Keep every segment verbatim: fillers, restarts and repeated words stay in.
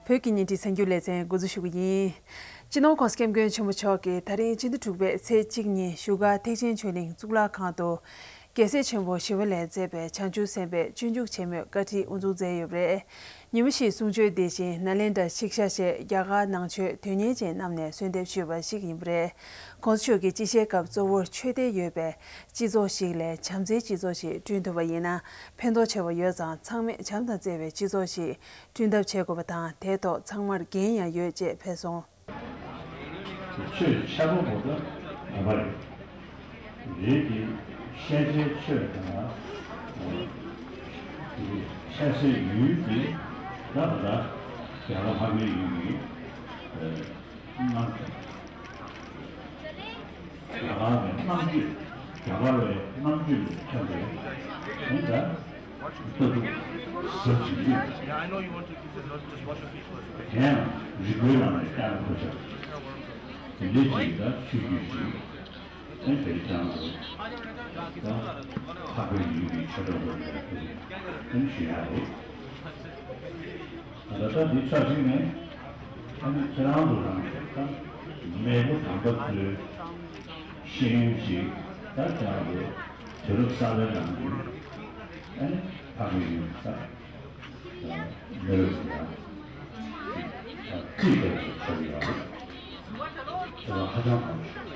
བོད་ཀྱི་བརྙན་འཕྲིན་གསར་འགྱུར་ལེ་ཚན་འགོ་འཛུགས་ཞུ་གི་ཡིན། སྤྱི་ནོར་༸གོང་ས་༸སྐྱབས་མགོན་ཆེན་པོ་མཆོག་གིས་ད་རིང་སྤྱི་ཟླ་དྲུག་པའི་ཚེས་གཅིག་ཉིན་བཞུགས་སྒར་ཐེག་ཆེན་ཆོས་གླིང་གཙུག་ལག་ཁང་དུ། རྒྱལ་སྲས་ཆེན་པོ་ཞི་བ་ལྷས་མཛད་པའི་བྱང་ཆུབ་སེམས་དཔའི་སྤྱོད་འཇུག་ཆེན་མོའི་བཀའ་ཁྲིད་དབུ་འཛུགས་མཛད་ཡོད་པ་རེད། ཉིན་མོ་བཞིའི་གསུང་ཆོས་དེ་བཞིན་ནཱ་ལེནྡྲ་ཆིག་ཤ་ཞེས་རྒྱ་གར་ནང་ཆོས་དོན་གཉེར་ཅན་རྣམས་ནས་གསོལ་འདེབས་ཞུས་པ་ཞིག་ཡིན་པ་རེད།༸གོང་ས་མཆོག་གིས་སྤྱི་བཤད་སྐབས་གཙོ་བོར་ཆོས་དད་ཡོད་པའི་སྤྱི་ཚོགས་ཤིག་ལས་བྱམས་བརྩེའི་སྤྱི་ཚོགས་ཤིག་བསྐྲུན་ཐུབ་པ་ཡིན་ན་ཕན་ཐོགས་ཆེ་བ་ཡོད་ཙང་ཚང་མས་བྱམས་དང་བརྩེ་བའི་སྤྱི་ཚོགས་ཤིག་བསྐྲུན་ཐབས་བྱེད་དགོས་པ་དང་དེའི་ཐོག་ཚང་མར་འགན་ཡང་ཡོད་ཅེས་འཕེལ་སོང་། ཆོས་ཆགས་པ་པོ་ད་བོད་པ་རེད། རེད་དེ་ཤེས་བྱའི་ཆོས་དང་། ཆགས་སའི་ཡུལ་དེ་ད་ད་རྒྱ་གར་ལྷ་མོའི་ཡུལ་གྱི་གནམ་རྒྱ་གར་བའི་རྣམ་དཔྱོད་རྒྱ་གར་བའི་རྣམ་དཔྱོད་ལས་ཁྱབ་པའི་དོན་དག་ལྟ་གྲུབ་ཟབ་ཅིང་རྒྱས། Yeah, I know you want to give the note, just wash your feet first, okay? དེ་ཡང་རིག་པའི་ལམ་ནས་བསྟན་པ་ཆགས། དེ་འདྲའི་ཅིག་ད་ཆོས་བརྒྱུད་ཅིག་ཨེ་དེ་ཀྱང་ད་འཕགས་པའི་ཡུལ་གྱི་ཆོས་གྲོགས་པོ་ཡིན་པ་དེ་ཞུ་ཡ་རེད། ད་ལྟ་འདི་ཆ་ཞིག་ནས་ཨ་ནི་ཁྱེད་རང་ཚོ་རང་ད་མེས་པོ་དམ་པ་ཚོའི་ཤེས་ཡོན་ཞིག་ད་ཀྱང་དུས་རབས་གསར་པའི་ནང་དུ་ཨ་ནི་ཕ་གི་ཡིན་ས་མེ་རོ་ཞིག་ཡང་ཅིག་ད་ཅིག་ད་ཅིག་ཆགས་ཡོད་རེད། ད་ཧ་ཅང་གང་།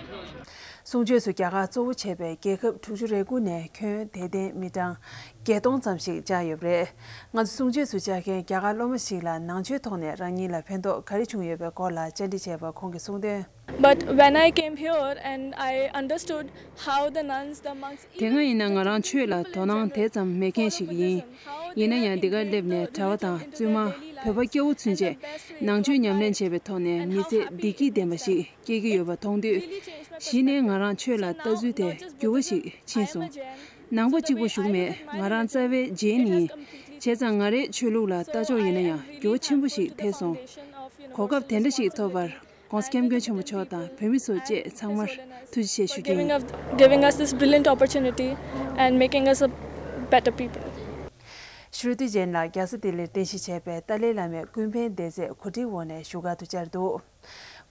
གསུང་ཆོས་སུ་རྒྱ་གར་གཙོ་བོ་བྱས་པའི་རྒྱལ་ཁབ་དྲུག་ཅུ་རེ་དགུ་ནས་ཁྱོན་དད་ལྡན་མི་གྲངས་བརྒྱད་སྟོང་ཙམ་ཞིག་བཅར་ཡོད་པ་རེད། ང་ཚོ་གསུང་ཆོས་སུ་བཅར་མཁན་རྒྱ་གར་སློབ་མ་ཞིག་ལ་ནང་ཆོས་ཐོག་ནས་རང་ཉིད་ལ་ཕན་ཐོགས་ག་རེ་བྱུང་ཡོད་པའི་སྐོར་ལ་བཅར་འདྲི་བྱས་པར་ཁོང་གིས་གསུངས་དོན། But when I came here and I understood how the nuns, the monks, དེ་སྔ་ཡིན་ན་ང་རང་ཆོས་ལ་དོ་སྣང་དེ་ཙམ་མེད་མཁན་ཞིག་ཡིན། ཡིན་ན་ཡང་འདི་གར་སླེབས་ནས་གྲྭ་པ་དང་བཙུན་མ་བོད་པ་སྐྱ་བོ་ཚུན་ཆད་ནང་ཆོས་ཉམས་ལེན་བྱས་པའི་ཐོག་ནས་མི་ཚེ་བདེ་སྐྱིད་ལྡན་པ་ཞིག་སྐྱེལ་གྱི་ཡོད་པ་མཐོང་དུས། གཞི་ནས་ང་རང་ཆོས་ལ་ལྟ་ཚུལ་དེ་འགྱུར་བ་ཞིག་ཕྱིན་སོང་། ནང་པ་གཅིག་པོ་བཞུགས་མེད། ང་རང་རྩ་བའི་རྗེན་ཡིན། བྱས་ཙང་ང་རའི་ཆོས་ལུགས་ལ་ལྟ་ཕྱོགས་ཡིན་ན་ཡང་འགྱུར་བ་ཆེན་པོ་ཞིག་ཐེབས་སོང་། གོ་སྐབས་དེ་འདྲ་ཞིག་ཐོབ་པར་༸གོང་ས་༸སྐྱབས་མགོན་ཆེན་པོ་མཆོག་དང་བོད་མི་ཚོ་བཅས་ཚང་མར་ཐུགས་རྗེ་ཆེ་ཞུ་རྒྱུ་ཡིན། Giving us, giving us this brilliant opportunity and making us a better people. ཤུ་རུ་ཏི་ཇེན་ལགས་རྒྱལ་ས་ལྡི་ལིར་རྟེན་གཞི་བྱས་པའི་ཏཱ་ལའི་བླ་མའི་ཀུན་ཕན་སྡེ་ཚན་གོ་སྒྲིག་འོག་ནས་བཞུགས་སྒར་དུ་བཅར་འདུག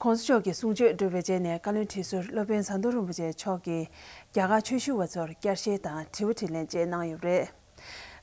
༸གོང་ས་མཆོག་གི་གསུང་ཆོས་གྲུབ་པའི་རྗེས་ནས་བཀའ་བློན་ཁྲི་ཟུར་སློབ་དཔོན་ཟམ་གདོང་རིན་པོ་ཆེ་མཆོག་གིས་རྒྱ་གར་ཆོས་ཞུ་བ་ཚོར་བསྐྱར་ཞལ་དང་དྲི་བ་དྲིས་ལན་བཅས་གནང་ཡོད་པ་རེད།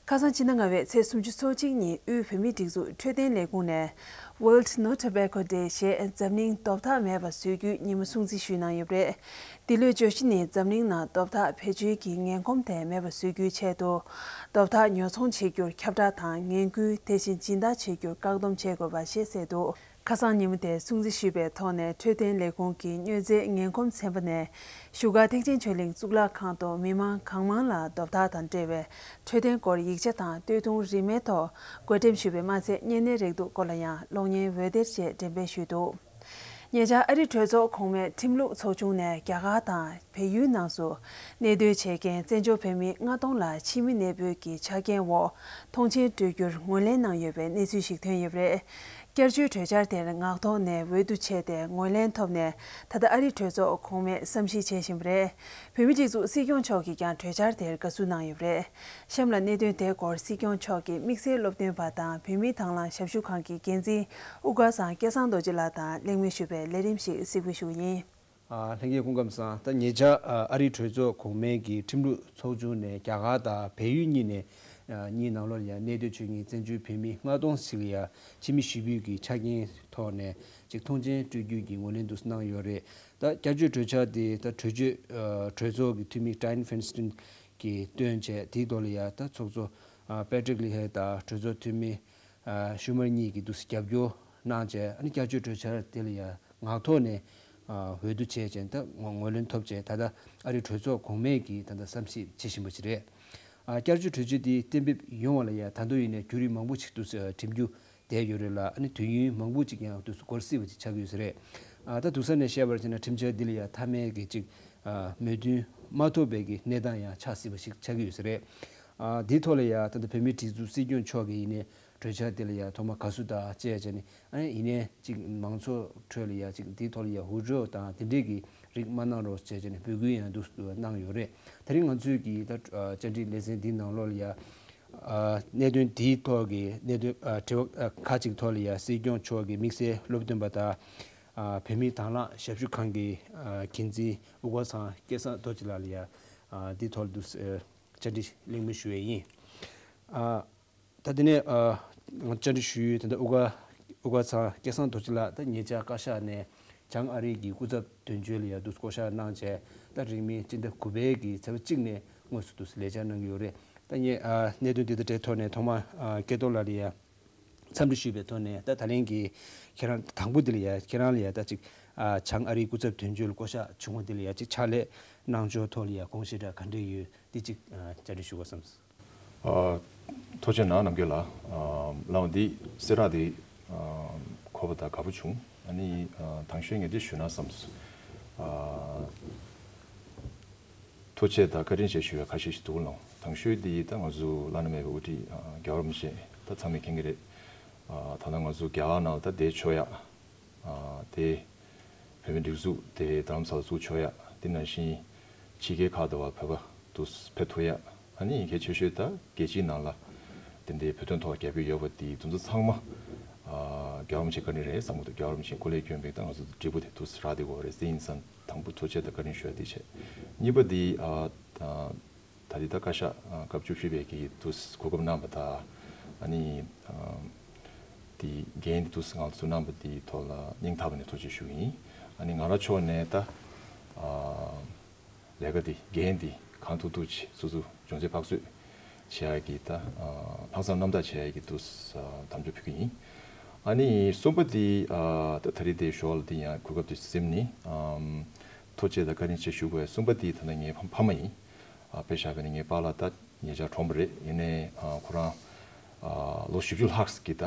ཁ་སང་ཕྱི་ཟླ་ལྔ་པའི་ཚེས་སུམ་ཅུ་སོ་གཅིག་ཉིན་དབུས་བོད་མིའི་སྒྲིག་འཛུགས་འཕྲོད་བསྟེན་ལས་ཁུངས་ནས་World No Tobacco Day ཞེས་འཛམ་གླིང་ལྡོག་ཐག་མེད་པ་བཟོ་རྒྱུའི་ཉིན་མོ་སྲུང་བརྩི་ཞུས་གནང་ཡོད་པ་རེད། འདི་ལོའི་བརྗོད་གཞི་ནི་འཛམ་གླིང་ནང་ལྡོག་ཐག་བེད་སྤྱོད་ཀྱི་ངན་གོམས་དེ་མེད་པ་བཟོ་རྒྱུའི་ཆེད་དུ། ལྡོག་ཐག་ཉོ་ཚོང་བྱེད་རྒྱུར་ཁྱབ་བསྒྲགས་དང་ངན་སྐུལ་དེ་བཞིན་སྦྱིན་བདག་བྱེད་རྒྱུར་བཀག་སྡོམ་བྱེད་དགོས་པ་ཞེས་གསལ་འདུག་ཁ་སང་ཉིན་མོ་དེར་སྲུང་བརྩི་ཞུས་པའི་ཐོག་ནས་འཕྲོད་བསྟེན་ལས་ཁུངས་ཀྱི་མྱོས་རྫས་ངན་གོམས་ཚན་པ་ནས་བཞུགས་སྒར་ཐེག་ཆེན་ཆོས་གླིང་གཙུག་ལག་ཁང་དུ་མི་མང་གང་མང་ལ་ལྡོག་ཐག་དང་འབྲེལ་བའི་འཕྲོད་བསྟེན་སྐོར་ཡིག་ཆ་དང་སྟོད་ཐུང་རིན་མེད་ཐོག་བགོ་འགྲེམས་ཞུས་པའི་མ་ཚད་བརྙན་གནས་རེག་དུག་སྐོར་ལ་ཡང་གློག་བརྙན་འོད་སྡེར་བཅས་འགྲེམས་སྤེལ་ཞུས་འདུག་ཉེ་ཆར་ཨ་རིའི་གྲོས་ཚོགས་གོང་མའི་ཁྲིམས་ལུགས་ཚོགས་ཆུང་ནས་རྒྱ་གར་དང་བལ་ཡུལ་ནང་སུ་གནས་སྡོད་བྱེད་མཁན་བཙན་བྱོལ་བོད་མི་ལྔ་སྟོང་ལ་ཕྱི་མི་གནས་སྤོས་ཀྱི་ཆ་རྐྱེན་འོག་ཐོངས་མཆན་སྤྲོད་རྒྱུར་ངོས་ལེན་གནང་ཡོད་པའི་གནས་ཚུལ་ཞིག་ཐོན་ཡོད་པ་རེད། བསྐྱར་བཅོས་གྲོས་འཆར་དེར་ངག་ཐོག་ནས་འོས་བསྡུ་བྱས་ཏེ་ངོས་ལེན་ཐོབ་ནས་ད་ལྟ་ཨ་རིའི་གྲོས་ཚོགས་གོང་མས་བསམ་གཞིག་བྱེད་བཞིན་པ་རེད། བོད་མིའི་སྒྲིག་འཛུགས་སྲིད་སྐྱོང་མཆོག་གིས་ཀྱང་གྲོས་འཆར་དེར་དགའ་བསུ་གནང་ཡོད་པ་རེད། གཤམ་ལ་གནད་དོན་དེའི་སྐོར་སྲིད་སྐྱོང་མཆོག་གིས་དམིགས་བསལ་སློབ་སྟོན་པ་དང་བོད་མིའི་དང་བླངས་ཞབས་ཞུ་ཁང་གི་འགན་འཛིན་དབུ་དཀར་ཚང་སྐལ་བཟང་རྡོ་རྗེ་ལགས་དང་གླེང་མོལ་ཞུས་པའི་ལས་རིམ་ཞིག་གཟིགས་འབུལ་ཞུ་གི་ཡིན། ཨ། ལྷན་རྒྱས་སྐུ་ཁམས་བཟང་། ད་ཉེ་ཆར་ཨ་རིའི་གྲོས་ཚོགས་གོང་མའི་གི་ཁྲིམས་ལུགས་ཚོགས་ཆུང་ནས་རྒྱ་གར་དང་བལ་ཡུལ་གཉིས་ནས་ཨ་གཉིས་ནང་ལོགས་ལ་ཡང་གནས་སྡོད་བྱེད་མཁན་བཙན་བྱོལ་བོད་མི་ལྔ་སྟོང་ཞིག་ལ་ཡང་ཕྱི་མི་ཞེ་ཕུད་ཀྱི་ཆ་རྐྱེན་ཐོག་ནས་ཅིག་ཐོངས་མཆན་སྤྲོད་རྒྱུ་གི་ངོས་ལེན་དུ་གནང་ཡོད་རེད། ད་བསྐྱར་བཅོས་གྲོས་འཆར་དེ་ད་གྲོས་ཆོད་ཨ་གྲོས་ཚོགས་ཀྱི་འཐུས་མི་Dianne Feinstein གྱིས་བཏོན་བྱས་དེའི་ཐོག་ལ་ཡང་ད་ཚོགས་གཙོ་ཨ་Patrick Leahy དང་གྲོས་ཚོགས་འཐུས་མི་ཨ་Schumer གཉིས་ཀྱིས་འདུག་སེ་རྒྱབ་སྐྱོར་གནང་བྱས། ཨ་ནི་བསྐྱར་བཅོས་གྲོས་འཆར་དེ་ལ་ཡང་ངག་ཐོག་ནས་ཨ་འོས་བསྡུ་བྱས་བྱས་ད་ངོ་ངོས་ལེན་ཐོབ་བྱས། ད་ལྟ་ཨ་རིའི་གྲོས་ཚོགས་གོང་མས་ཀྱིས་ད་ལྟ་བསམ་ཞིབ་བྱེད་བཞིན་པ་ཞིག་རེད། ཨ་བསྐྱར་བཅོས་གྲོས་ཆོད་འདི་གཏན་འབེབས་ཡོང་བ་ལ་ཡང་ད་དུང་ཡིན་ནའི་བརྒྱུད་རིམ་མང་པོ་ཞིག་འདུག་སེ་འགྲིམ་རྒྱུ་བསྡད་ཡོད་རེད་ལ། ཨ་ནི་དུས་ཡུན་མང་པོ་ཅིག་ཡང་འདུག་སེ་འགོར་སྲིད་པ་ཅིག་ཆགས་ཀྱི་ཡོད་ས་རེད། ཨ་ད་དུང་ས་ནས་བཤད་པར་བྱས་ན་ཁྲིམས་འཆར་འདི་ལ་ཡང་མཐའ་མའི་གི་ཅིག་ཨ་མོས་མཐུན་མ་ཐོབ་པའི་གི་གནས་སྟངས་ཡང་ཆགས་སྲིད་པ་ཞིག་ཆགས་ཀྱི་ཡོད་ས་རེད། ཨ་འདིའི་ཐོག་ལ་ཡང་ད་ལྟ་བོད་མིའི་སྒྲིག་འཛུགས་སྲིད་སྐྱོང་མཆོག་གིས་ཡིན་ནའི་གྲོས་འཆར་དེ་ལ་ཡང་ཐོག་མ་དགའ་བསུ་དང་བཅས་བྱས་ནས། ཨ་ནི་ཡིན་ནའི་ཅིག་མང་ཚོགས་ཁྲོད་ལ་ཡང་ཅིག་འདིའི་ཐོག་ལ་ཡང་འུར་སྒྲོག་དང་དེ་འདྲས་ཀྱི་རིགས་མ་གནང་རོགས་བྱས་བྱས་ནས་འབོད་སྐུལ་ཡང་འདུག་གནང་ཡོད་རེད། དེ་རིང་ང་ཚོའི་གི་ད་བཅར་འདྲི་ལེ་ཚན་འདིའི་ནང་ལོགས་ལ་ཡང་ ཨ་གནད་དོན་དེའི་ཐོག་གི་གནད་དོན་ཨ་དྲི་བ་ཨ་ཁག་ཅིག་ཐོག་ལ་ཡ་སྲིད་སྐྱོང་མཆོག་གིས་དམིགས་བསལ་སློབ་སྟོན་པ་དང་ཨ་བོད་མིའི་དྭང་བླངས་ཞབས་ཞུ་ཁང་གི་ཨ་འགན་འཛིན་དབུ་དཀར་ཚང་སྐལ་བཟང་རྡོ་རྗེ་ལགས་ལ་ཡ་ཨ་འདིའི་ཐོག་ལ་འདུག་ཨ་བཅར་འདྲི་གླེང་མོལ་ཞུ་ཡས་ཡིན། ཨ་ད་དེ་ནས་ཨ་བཅར་འདྲི་ཞུ་ཡུལ་དེ་འདྲ་དབུ་དཀར་དབུ་དཀར་ཚང་སྐལ་བཟང་རྡོ་རྗེ་ལགས་ད་ཉེ་ཆར་བཀའ་ཤག་ནས་བྱང་ཨ་རི་གི་སྐུ་ཚབ་དོན་གཅོད་ལ་ཡ་འདུག་བསྐོ་བཞག་གནང་བྱས། ད་རིང་མིན་སྤྱི་ཟླ་དགུ་པའི་གི་ཚེས་པ་གཅིག་ནས་དངོས་སུ་འདུག་ལས་བཅར་གནང་གི་ཡོད་རེད། ད་ངས་ཨ་གནད་དོན་འདི་དང་འབྲེལ་ཐོག་ནས་ཐོག་མར་ཨ་སྐལ་རྡོར་ལགས་ལ་ཡ་འཚམས་འདྲི་ཞུས་པའི་ཐོག་ནས། ད་ད་ལན་གྱི་ཁྱེད་རང་དང་པོ་འདི་ལ་ཡ་ཁྱེད་རང་ལ་ཡ་ད་ཅིག་ཨ་བྱང་ཨ་རིའི་སྐུ་ཚབ་དོན་གཅོད་ལ་བསྐོ་བཞག་བྱུང་བ་འདི་ལ་ཡ་ཅིག་ཕྱག་ལས་གནང་ཕྱོགས་ཐོག་ལ་ཡ་དགོངས་བཞེས་འདྲ་ག་འདྲ་ཡོད་འདི་ཅིག་ཨ་བཅར་འདྲི་ཞུ་དགོས་བསམས། ཨ་ཐུགས་རྗེ་གནང་རྣམ་རྒྱལ་ལགས། ཨ་ལགས་འདི་གསལ་བསྒྲགས་འདི་ཨ་གོ་བ་དང་དགའ་པོ་བྱུང་། ཨ་ནི་ཨ་དང་ཤོས་ངས་འདི་ཞུས་ན་བསམས། ཨ་ཐུགས་རྗེ་དང་བཀའ་དྲིན་ཆེ་ཞུ་བའི་ཁ་ཤས་ཤིག་འདུག་ལགས། དང་ཤོས་འདི་ད་ང་ཚོ་བླ་ན་མེད་པའི་དབུ་ཁྲིད་ཨ་རྒྱལ་བ་རིན་པོ་ཆེ་ད་ཚང་མས་མཁྱེན་གྱི་རེད། ཨ་ད་ལྟ་ང་ཚོ་རྒྱ་གར་ནང་ལ་ད་བསྡད་ཆོག་ཡ། ཨ་དེ་བོད་མི་སྒྲིག་འཛུགས་དེ་རྡ་རམ་ས་ལ་བཙུགས་ཆོག་ཡ། དེ་ནང་བཞིན་ཕྱི་རྒྱལ་ཁག་ཏུ་བ་བོད་པ་དུ་ཕེབས་ཐུབ་ཡ། ཨ་ནི་གལ་ཆེ་ཤོས་ད་རྒྱལ་སྤྱིའི་ནང་ལ་དེ་འདྲའི་བོད་དོན་ཐོག་རྒྱབ་སྐྱོར་ཡོད་པ་དེ་དེ་ཚོ་ཚང་མ་ཨ་རྒྱལ་བ་རིན་པོ་ཆེ་བཀའ་དྲིན་རེད་བསམ་གྱི་འདུག་རྒྱལ་བ་རིན་པོ་ཆེ་སྐུ་ལས་བསྐྱོན་པའི་ད་ང་ཚོ་འབྲས་བུ་དེ་དུ་རག་བསྡད་ཡོད་རེད་ཟེར། ཡིན་ཙང་དང་པོ་ཐུགས་རྗེ་དང་བཀའ་དྲིན་ཞུ་ཡ་དེ་བྱས། གཉིས་པ་དེ་ཨ་ད། ད་རེས་ད་བཀའ་ཤག་ཨ་སྐབས་བཅུ་བཞི་པའི་གི་དུས་གོ་སྐབས་གནང་བ་དང་། ཨ་ནི་ཨ་དེ་འགན་དེ་དུས་ང་ཚོ་གནང་བ་དེའི་ཐོག་ལ་སྙིང་ཐག་པ་ནས་ཐུགས་རྗེ་ཞུ་གི་ཡིན། ཨ་ནི་ང་རང་ཕྱོགས་ནས་ད་ཨ་ལས་ཀ་དེ་འགན་དེ་གང་ཐུབ་ཐུབ་ཅིག་སོ་སོ་འཇོན་ཚད་ཕག་བཟོས་བྱེད་ཡ་གི་ད་ཨ་ལྷག་བསམ་རྣམ་དག་བྱེད་ཡ་གི་དུས་ཨ་དམ་བཅའ་ཕུལ་གི་ཡིན། ཨ་ནི་གསུམ་པ་དེ་ཨ་ད་ད་རེས་དེ་ཞོར་ལ་དེ་ཡང་གོ་སྐབས་དེ་ཟིན་ནི་ཨ་ཐུགས་རྗེ་དང་བཀའ་དྲིན་ཆེ་ཞུ་དགོས། གསུམ་པ་དེ་ད་ལྟ་ངའི་ཕ་ཕ་མ་ཡིན། ཨ་དཔེ་བཞག་པ་ཡིན་ན་ངའི་པཱ་ལགས་ད་ཉེ་ཆར་གྲོངས་པ་རེད། ཡིན་ནའི་ཨ་ཁོ་རང་ཨ་ལོ་བཞི་བཅུ་ལྷག་གི་ད་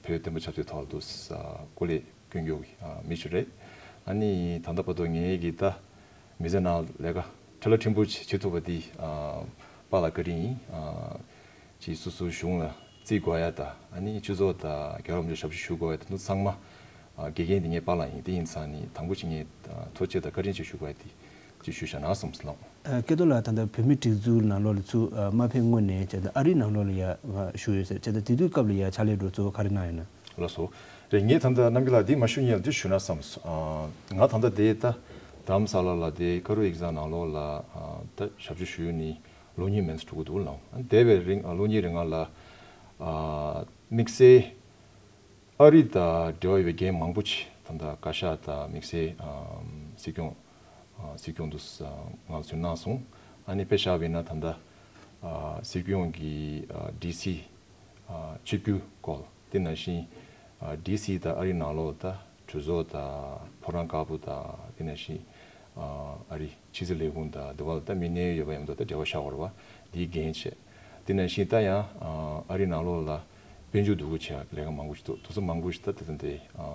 བོད་བསྟན་པ་ཆབ་སྲིད་ཐོག་ལ་དུ་ཨ་སྐུ་ལས་བསྐྱོན་རྒྱུ་གི་ཨ་མི་ཞིག་རེད། ཨ་ནི་ད་ལྟ་བར་དུ་ངའི་གི་ད་མི་ཚེ་ནང་ལས་ཀ་ཁྲ་ལ་ཕྲན་བུ་ཅིག་བྱེད་ཐུབ་པ་འདི་ཨ་པཱ་ལགས་བཀའ་དྲིན་ཡིན། ཨ་ཅིག་སོ་སོའི་གཞུང་ལ་བརྩི་དགོས་ཡ་ད། ཨ་ནི་སྤྱི་ཚོགས་ད་རྒྱལ་བ་རིན་པོ་ཆེ་ཞབས་ཕྱི་ཞུ་དགོས་ཡ་ད། དེ་ཚོ་ཚང་མ་ཨ་དགེ་རྒན་འདི་ངའི་པཱ་ལགས་ཡིན། དེ་ཡིན་ཙང་ནི་དང་པོ་ཅིག་ངས་ཨ་ཐུགས་རྗེ་དང་བཀའ་དྲིན་ཆེ་ཞུ་དགོས་ཡ་དེ་ཅིག་ཞུས་བཞག་ན་བསམས་སོང་། ཨ་སྐལ་རྡོར་ལགས་ད་ལྟ་བོད་མིའི་སྒྲིག་འཛུགས་ནང་ལོགས་ལ་ཚུར་ཨ་མ་ཕེབས་སྔོན་ནས་བྱས་ན་ཨ་རིའི་ནང་ལོགས་ལ་ཡ་ང་བཞུགས་ཡོད་ཟེར། བྱས་ཙང་དེ་དུས་སྐབས་ལ་ཡ་ཕྱག་ལས་འགྲོ་གཙོ་བོ་ག་རེ་གནང་ཡོད་ན། ལགས་སོ། རེད། ངས་ད་ལྟ་རྣམ་རྒྱལ་ལགས་འདི་མ་ཞུ་སྔོན་ལ་འདི་ཞུ་ན་བསམས་སོང་། ཨ་ང་ད་ལྟ་དེ་ད་རྡ་རམ་ས་ལ་ལ་དེ་ཀ་རུ་ཨེག་ཛམ་ནང་ལོགས་ལ་ཨ་ད་ཞབས་ཞུ་ཞུ་ནི་ལོ་གཉིས་མན་ཙམ་འགྲོ་གི་འདུག་ལགས། ཨ་འདས་པའི་རིང་ཨ་ལོ་གཉིས་རིང་ལ་ཨ་དམིགས་བསལ་ཨ་རི་དང་འབྲེལ་བ་ཡོད་པའི་འགན་མང་པོ་ཅིག་ད་ལྟ་བཀའ་ཤག་དང་དམིགས་བསལ་ཨ་སྲིད་སྐྱོང་ཨ་སྲིད་སྐྱོང་དུ་ཨ་ང་ཚོས་གནང་སོང་། ཨ་ནི་དཔེ་བཞག་པ་ཡིན་ན་ད་ལྟ་ཨ་སྲིད་སྐྱོང་གི་ཨ་ཌི་སི་ཨ་ཆིབས་བསྒྱུར་སྐོར། དེ་ནང་བཞིན་ཨ་ཌི་སི་དང་ཨ་རིའི་ནང་ལོགས་ད་གྲོས་ཚོགས་དང་ཕོ་བྲང་དཀར་པོ་དང་། དེ་ནང་བཞིན་ཨ་ཨ་རི་ཕྱི་སྲིད་ལས་ཁུངས་དང་དེ་བར་ད་མི་གནད་ཡོད་པ་མཉམ་དུ་ད་འབྲེལ་བ་བཞག་པ་རེད་བ། འདིའི་འགན་བྱས། དེ་ནང་བཞིན་ད་ཡང་ཨ་ཨ་རིའི་ནང་ལོགས་ལ་དཔལ་འབྱོར་འདུ་འགོད་བྱེད་ཡག་ལས་ཀ་མང་པོ་ཞིག་འདུག་དེ་ཚོ་མང་པོ་ཞིག་ད་དེ་ཚོ་འདི་ཨ་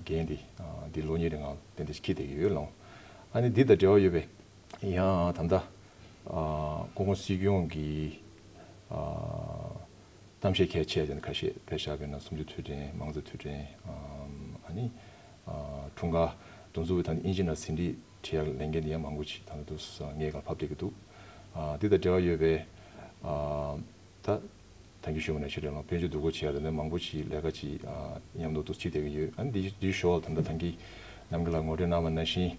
འགན་འདི་ཨ་འདི་ལོ་གཉིས་རིང་ལ་ཏན་ཏན་ཞིག་འཁྱེར་བསྡད་ཀྱི་ཡོད་ལགས། ཨ་ནི་འདི་དང་འབྲེལ་བ་ཡོད་པའི་ཡང་ད་ལྟ་ཨ་སྐུ་ངོ་སྲིད་སྐྱོང་གི་ཨ་གཏམ་བཤད་གལ་ཆེ་ཅན་ཁ་ཤས། དཔེ་བཞག་པ་ཡིན་ན་གསུམ་བཅུ་དུས་དྲན། མང་གཙོ་དུས་དྲན། ཨ་ནི་ཨ་འཁྲུངས་སྐར་དུས་ཚོད་དང་དབྱིན་ཇི་ནང་ཟིན་བྲིས་བྲིས་ཡག་ལས་འགན་དེ་ཡང་མང་པོ་ཅིག་ད་ལྟ་དུས་ངའི་སྒང་ལ་ཕབ་བསྡད་ཀྱི་འདུག་ཨ་འདི་དང་འབྲེལ་བ་ཡོད་པའི་ཨ་ད་ད་གིན་ཞུས་པ་ནང་བཞིན་རེད་ལགས། དཔལ་འབྱོར་འདུ་འགོད་བྱེད་ཡག་དེ་ནས་མང་པོ་ཅིག་ལས་ཀ་ཅིག་ཨ་མཉམ་དུ་འདུག་བྱེད་བསྡད་ཀྱི་ཡོད། ཨ་ནི་འདི་འདིའི་ཞོར་ད་ལྟ་ད་གིན་རྣམ་རྒྱལ་ལགས་ངོ་སྤྲོད་གནང་བ་ནང་བཞིན་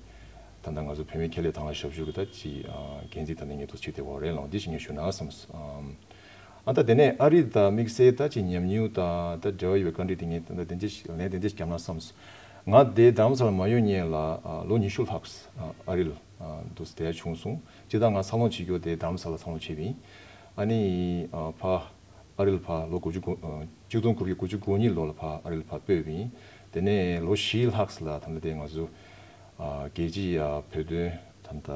ད་ལྟ་ང་ཚོ་བོད་མི་ཁྱད་ལས་དང་བླངས་ཞབས་ཞུ་གི་ད་ཅིག་ཨ་འགན་འཛིན་ད་ལྟ་ངས་འདུག་བྱེད་བསྡད་ཡོད་རེད་ལགས། འདི་ཞིག་ངས་ཞུ་ན་བསམས་སོང་། ཨ་ད་དེ་ནས་ཨ་རི་དང་དམིགས་བསལ་ད་ཅིག་ཉམས་མྱོང་དང་ད་འབྲེལ་བ་ཡོད་པའི་བཀའ་འདྲི་དེ་ངས་ད་ལན་དེ་འདྲ་ཞིག་ལན་དེ་འདྲ་ཞིག་བརྒྱབ་ན་བསམས་སོང་། ང་དེ་རྡ་རམ་ས་ལ་མ་ཡོང་སྔོན་ལ་ཨ་ལོ་ཉི་ཤུ་ལྷག་ཨ་ཨ་རི་ལ་ཨ་འདུག་བསྡད་བྱུང་སོང་། སྤྱིར་བཏང་ང་འཚར་ལོངས་བྱེད་རྒྱུ་དེ་རྡ་རམ་ས་ལ་འཚར་ལོངས་བྱས་པ་ཡིན། ཨ་ནི་ཨ་ཕ་ཨ་རི་ལ་ཕར་ལོ་དགུ་བཅུ་གོ་ཨ་གཅིག་སྟོང་དགུ་བརྒྱ་དགུ་བཅུ་གོ་གཉིས་ལོ་ལ་ཕར་ཨ་རི་ལ་ཕར་སྤོས་པ་ཡིན། དེ་ནས་ལོ་བཞི་ལྷག་ལ་ད་ལྟ་དེ་ང་ཚོ་ཨ་རྒྱལ་སྤྱིའི་ཨ་བོད་དོན་ད་ལྟ་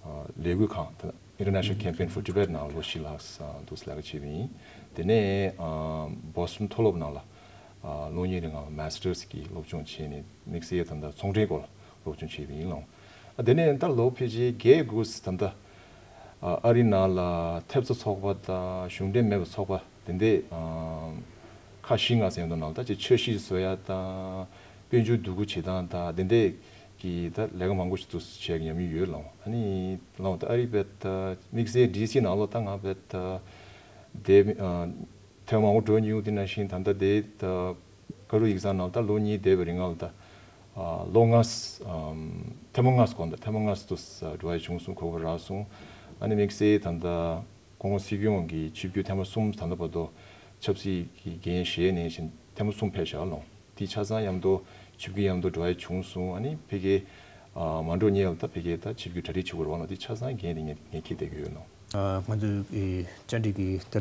ཨ་ལས་འགུལ་ཁང་ད་International Campaign for Tibet ནང་ལོ་བཞི་ལྷག་ཙམ་འདུག་ལས་ཀ་བྱས་པ་ཡིན། དེ་ནས་ཨ་Boston་མཐོ་སློབ་ནང་ལ་ཨ་ལོ་གཉིས་རིང་ལ་Masters་གི་སློབ་སྦྱོང་བྱས་ནས་དམིགས་བསལ་ད་ལྟ་ཚོང་འབྲེལ་སྐོར་ལ་སློབ་སྦྱོང་བྱས་པ་ཡིན་ལགས། ཨ་དེ་ནས་ད་ལོ་ཕལ་ཆེར་བརྒྱད་དགུ་ཙམ་ད་ལྟ་ཨ་ཨ་རི་ནང་ལ་ཐེབས་རྩ་ཚོགས་པ་དང་གཞུང་འབྲེལ་མེད་པའི་ཚོགས་པ་དེ་འདྲས་ཨ་ཁག་བཞི་ལྔ་ཙམ་ཡོད་འདུག་ནང་ད་ཅིག་འཆར་གཞི་བཟོ་ཡ་དང་དཔལ་འབྱོར་འདུ་འགོད་བྱེད་སྟངས་དང་དེ་འདྲས་ གི་ད་ལས་ཀ་མང་པོ་ཞིག་ཏུ་བྱས་ཉམས་མྱོང་ཡོད་ལོ། ཨ་ནི་ལོ་ད་ཨ་རི་བེད་དམིགས་བསལ་ཌི་སི་ནང་ལོ་ད་ང་བེད་དེ་ཐེངས་མང་པོ་འགྲོ་མྱོང་། དེ་ནང་བཞིན་ད་ལྟ་དེ་ད་ཀ་རུ་ཡིག་ཚང་ནང་ད་ལོ་གཉིས་བསྡད་པའི་རིང་ལ་ད་ལོ་ལྔ་ཐེངས་མང་ལྔ་སྐོར་ད་ཐེངས་མང་ལྔ་ཏུ་འགྲོ་ཡ་བྱུང་སོང་། གོ་བ་རག་སོང་། ཨ་ནི་དམིགས་བསལ་ད་ལྟ་ཀོང་ཀོང་སྲིད་སྐྱོང་གི་ཆིབས་བསྒྱུར་ཐེངས་མ་གསུམ་ད་ལྟ་བར་དུ་ཆབ་སྲིད་ཀྱི་འགན་བཞེས་ནས་བཞིན་ཐེངས་མ་གསུམ་ཕེབས་བཞག་ལོང་། དེ་ཆ་ཚང་མཉམ་དུ་ཆིབས་བསྒྱུར་མཉམ་དུ་འགྲོ་ཡ་བྱུང་སོང་། ཨ་ནི་ཕ་གི་མ་འགྲོ་ཉེ་ལ་ད་ཕ་གི་ད་ཆིབས་བསྒྱུར་གྲ་སྒྲིག་བྱེད་དགོས་རེད་བ་ལོ། དེ་ཆ་ཚང་འགན་དེ་ངས་ངས་འཁྱེར་བསྡད་ཀྱི་ཡོད་ལོ། ང་ཚོའི་བཅར་འདྲི་གི་ད་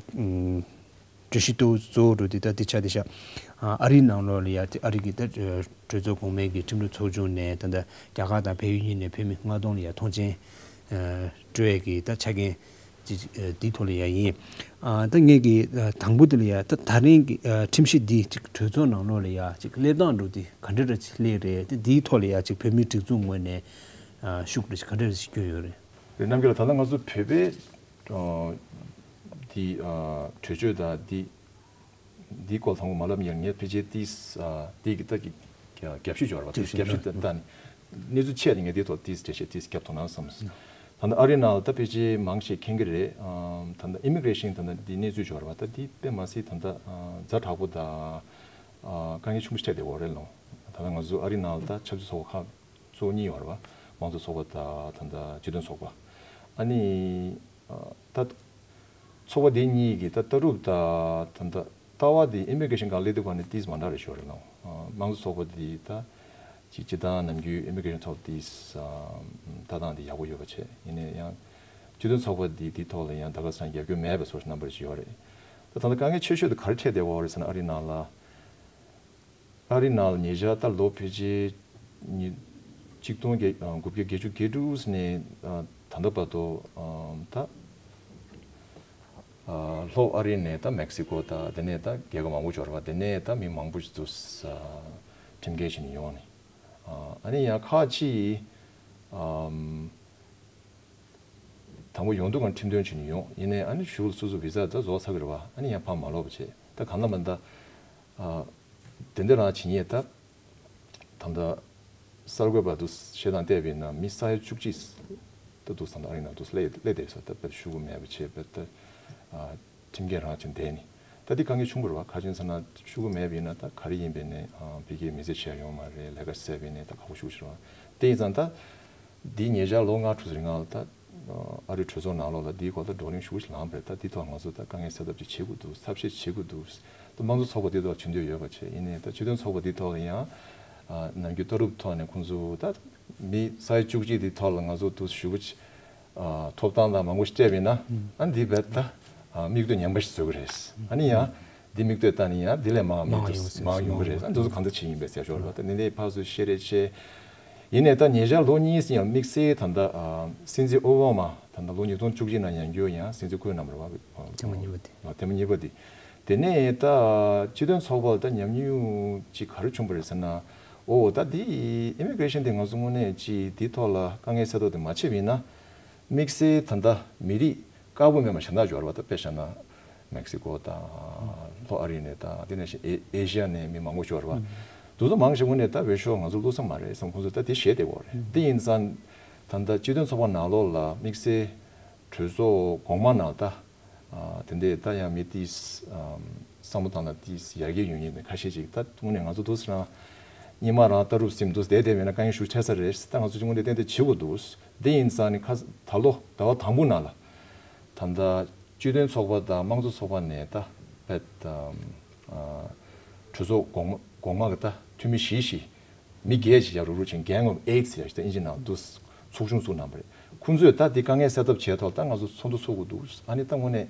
གྲོས་གཞི་གཙོ་བོ་འགྲོ་དེ་ད་དེ་ཆ་དེ་ཤ་ཨ་རིའི་ནང་ལོགས་ལ་ཡ་ཨ་རི་གི་ད་གྲོས་ཚོགས་གོང་མའི་གི་ཁྲིམས་ལུགས་ཚོགས་ཆུང་ནས་ད་ད་རྒྱ་གར་དང་བལ་ཡུལ་གཉིས་ནས་བོད་མི་ལྔ་སྟོང་ལ་ཡ་ཐོངས་མཆན་སྤྲོད་ཡས་ཀྱི་ད་ཆ་རྐྱེན་ཅིག་འདིའི་ཐོག་ལ་ཡ་ཡིན། ད་ངས་ཀྱི་དང་པོ་དེ་ལ་ཡ་ད་ད་རིང་གི་ཁྲིམས་གཞི་འདི་ཅིག་གྲོས་ཚོགས་ནང་ལོགས་ལ་ཡ་ཅིག་སླེབས་སྟངས་འགྲོ་དེ་ག་འདྲ་འདྲ་ཅིག་སླེབས་རེད། དེ་འདིའི་ཐོག་ལ་ཡ་ཅིག་བོད་མིའི་སྒྲིག་འཛུགས་ངོས་ནས་ཤུགས་འདྲ་ཅིག་ག་འདྲ་འདྲ་ཅིག་སྐྱོན་ཡོད་རེད། རེད། རྣམ་རྒྱལ་ལགས། ད་ལྟ་ང་ཚོ་བོད་པའི་འདི་གྲོས་ཆོད་དང་འདི་འདིའི་སྐོར་དང་པོ་མ་ལབ་ཡང་ངས་ཕལ་ཆེར་ཏིས་འདི་གི་ལྟ་གི་རྒྱབ་ཤུད་འབྱོར་བ་ཏིས་རྒྱབ་ཤུད་ལྟ་ནི་གནས་ཚུལ་ཆེད་དུ་ངས་འདི་ཐོག་ཏིས་འགྲེལ་བཤད་ཏིས་རྒྱབ་ཐུབ་ན་བསམ། ད་ལྟ་ཨ་རི་ནང་ལ་ད་ཕལ་ཆེར་མང་ཆེ་མཁྱེན་གྱི་རེད། ད་ལྟ་ཨི་མི་གྷ་རེ་ཤན་ད་ལྟ་འདི་གནས་ཚུལ་འབྱོར་བ་ད་འདི་དཔེ་མ་སྲིད་ད་ལྟ་ཛ་དྲག་པོ་དང་དཀའ་ངལ་ཆེན་པོ་ཞིག་འཕྲད་བསྡད་ཡོད་རེད་ལོ། ད་ལྟ་ང་ཚོ་ཨ་རི་ནང་ལ་ད་ཆབ་སྲིད་ཚོགས་པ་ཁག་གཙོ་བོ་གཉིས་ཡོད་རེད་བ། དམངས་གཙོ་ཚོགས་པ་དང་ད་ལྟ་སྤྱི་མཐུན་ཚོགས་པ། ཨ་ནི་ད་ཚོགས་པ་དེ་གཉིས་ཀྱི་ད་ལྟ་གྲུབ་ད་ད་ལྟ་ལྟ་བ་དེ་ཨི་མི་གྷ་རེ་ཤན་སྒང་སླེབས་དུས་བར་ནས་ཏིས་མ་འདྲ་རེ་ཤོར་རེད་ལོ། དམངས་གཙོ་ཚོགས་པ་དེ་ད་ཅིག་སྤྱི་བཏང་ནམ་རྒྱུན་ཨི་མི་གྷ་རེ་ཤན་ཐོག་ཏིས་ལྟ་སྟངས་དེ་ཡག་པོ་ཡོད་པ་བྱས། ཡིན་ནའི་ཡང་སྤྱི་མཐུན་ཚོགས་པ་དེ་དེ་ཐོག་ལ་ཡང་ད་ག་སང་རྒྱབ་སྐྱོར་མེད་པ་སོགས་རྣམ་པ་ཞིག་ཡོད་རེད། ད་ད་ལྟ་དཀའ་ངལ་ཆེ་ཤོས་དེ་ག་རེ་འཕྲད་བསྡད་ཡོད་རེད་ཟེར་ན་ཨ་རི་ནང་ལ། ཨ་རི་ནང་ལ་ཉེ་ཆར་ད་ལོ་ཕལ་ཆེར་ཉི་ཆིག་སྟོང་བརྒྱད་དགུ་བརྒྱ་བརྒྱད་ཅུ་གྱ་དྲུག་ནས་ད་ལྟ་བར་དུ་ད་ལྷོ་ཨ་རི་ནས་ད་མེག་སི་ཀོ་དང་དེ་ནས་ད་རྒྱལ་ཁབ་མང་པོ་འབྱོར་བ་དེ་ནས་ད་མི་མང་པོ་ཞིག་ཏུ་ཁྲིམས་འགལ་བྱས་ནས་ཡོང་ནས། ཨ་ནི་ཡང་ཁག་ཅིག་དང་པོ་ཡོང་འདུག་ག་ཁྲིམས་དོན་བྱས་ནས་ཡོང་། ཡིན་ནའི་ཨ་ནི་གཞུག་ལ་སོ་སོ་བི་ཟ་ད་རྫོགས་ཚར་གི་རེད་བ། ཨ་ནི་ཡང་ཕར་མ་ལོག་པ་བྱས། ད་གང་ལ་མ་ད་དེ་འདྲ་རང་བྱེད་ཉེས་ད་ད་ད་གསར་འགོད་པ་དུ་ཤེས་སྟངས་བལྟས་པ་ཡིན་ན་མི་ས་ཡ་བཅུ་གཅིག་ད་དུ་ས་ད་ཨ་རི་ནང་དུ་སླེ་སླེ་བསྡད་ས་ད་དཔེ་ཤུ་གུ་མེད་པ་བྱས་པ་ད། ཁྲིམས་འགལ་རང་བྱས་བསྡད་ནི། ད་འདི་དཀའ་ངལ་ཆུང་པོ་རེད་བ། ག་ཅི་ཡིན་ཟེར་ན་ཤུ་གུ་མེད་པ་ཡིན་ན་ད་ག་རེ་ཡིན་པའི་ནས་ཕ་གིའི་མི་ཚེ་ཆེ་ཡོང་མ་རེད། ལས་ཀ་བསད་པའི་ནས་ད་ཁག་པོ་ཤུགས་ཆེ་རེད་བ། དེ་ཡིན་ཙང་ད་འདི་ཉེ་ཆར་ལོ་ལྔ་དྲུག་ཙམ་རིང་ལ་ད་ཨ་རི་གྲོས་ཚོགས་ནང་ལོགས་ལ་འདིའི་སྐོར་ད་བགྲོ་གླེང་ཤུགས་ཆེ་ལངས་པ་རེད། ད་འདི་ཐོག་ང་ཚོ་ད་དཀའ་ངལ་སེལ་ཐབས་ཅིག་བྱེད་དགོས་འདུག་ཐབས་ཤེས་བྱེད་དགོས་འདུག་ད་དམངས་གཙོ་ཚོགས་པ་འདི་ཐོག་བྱེད་འདོད་ཡོད་པ་བྱས། ཡིན་ནའི་ད་སྤྱི་མཐུན་ཚོགས་པ་འདི་ཐོག་ལ་ཡང་ནམ་རྒྱུན་ལྟ་གྲུབ་ཐོག་ནས་ཁོང་ཚོ་ད་མི་ས་ཡ་བཅུ་གཅིག་འདི་ཐོག་ལ་ང་ཚོ་འདུག་ཞུ་བ་ཆེ། ཐོབ་ཐང་དང་མང་པོ་ཞིག་སྤྲད་པ་ཡིན་ན་ཨ་འདི་བས་ད་མིག་ལྟོས་ངན་པ་ཞིག་བཟོ་གི་རེད། ཨ་ནི་ཡང་འདི་མིག་ལྟོས་ལྟ་ནི་ཡང་འདི་ལས་མང་མི་འདུག་མང་ཡོང་གི་རེད། ཨ་འདི་ཚོ་གང་ཚོད་བྱེད་ཡིན་པའི་ཟེར་ཞོར་ལ་ད་ནི་ལས་ཕར་ཚུར་བཤད་རེས་བྱས། ཡིན་ནའི་ད་ཉེ་ཆར་ལོ་གཉིས་ཡང་དམིགས་བསལ་ད་ལྟ་སྲིད་འཛིན་ཨོ་བྷ་མ་ད་ལྟ་ལོ་ཉིས་སྟོང་བཅུ་གཅིག་ནང་ཡང་བསྐྱར་ཡང་སྲིད་འཛིན་བསྐོས་གནང་བ་རེད་བ། ཐེངས་མ་གཉིས་པ་དེ། ཐེངས་མ་གཉིས་པ་དེ། དེ་ནས་ད་སྤྱི་མཐུན་ཚོགས་པ་ལ་ད་ཉམས་མྱོང་ཅིག་ག་རེ་བྱུང་བ་རེད་ཟེར་ན། ཨོ་ད་འདི་ཨི་མི་གྷ་རེ་ཤན་དེ་ང་ཚོ་དངོས་གནས་ཅིག་འདི་ཐོག་ལ་དཀའ་ངལ་སེལ་ཐབས་དེ་མ་བྱས་པ་ཡིན་ན། དམིགས་བསལ་ད་ལྟ་མི་རིགས་དཀར་པོ་མེད་པ་གཞན་དག་འབྱོར་བ་ད་དཔེ་བཞག་ན་མེག་སི་ཀོ་དང་ལྷོ་ཨ་རི་ནས་དང་དེ་ནས་ཨེ་ཨེ་ཤི་ཡ་ནས་མི་མང་པོ་འབྱོར་བ། དེ་ཚོ་མང་ཆེ་དངོས་གནས་ད་འོས་ཤོག་ང་ཚོ་བླུག་ས་མ་རེད་བསམ། ཁོང་ཚོ་ད་དེ་བཞེས་བསྡད་ཡོད་རེད། དེ་ཡིན་ཙང་ད་ལྟ་སྤྱི་མཐུན་ཚོགས་པ་ནང་ལོགས་ལ་དམིགས་བསལ་གྲོས་ཚོགས་གོང་མ་ནང་ད་དེ་འདྲས་ད་ཡང་མི་ཏིས་བསམ་བློ་བཏང་ན་ཏིས་ཡར་རྒྱས་ཡོང་ཡས་ནས་ཁ་ཤས་ཅིག་ད་དངོས་གནས་ང་ཚོ་འདུག་སེ་རང་སྔོན་མ་རང་ལྟ་གྲུབ་སེམས་འདུག་སེ་བསྡད་བསྡད་མེད་ན་དཀའ་ངལ་ཤུགས་ཆེ་ས་རེད། ད་ང་ཚོ་དངོས་གནས་ཏན་ཏན་བྱེད་དགོས་འདུག་དེ་ཡིན་ཙང་ནི་ཁ་ད་ལོ་ཟླ་བ་དང་པོ་ནང་ལ་ད་ལྟ་སྤྱི་མཐུན་ཚོགས་པ་དང་དམངས་གཙོ་ཚོགས་པ་ནས་ད་བེད་གྲོས་ཚོགས་གོང་མ་གོང་མ་གི་ད་འཐུས་མི་བཞི་བཞི་མི་བརྒྱད་ཅིག་ཡར་རུག་རུག་ཅིག་Gang of Eight་ཟེར་ཡ་ཞིག་ད་ཨིན་ཇི་ནང་དུ་ཚོགས་ཆུང་བཙུགས་གནང་བ་རེད། ཁོང་ཚོས་ད་འདི་དཀའ་ངལ་སེལ་ཐབས་བྱས་ཐོག་ད་ང་ཚོ་ཚོགས་འདུ་ཚོགས་དགོས་འདུག་ཨ་ནི་ད་དངོས་གནས་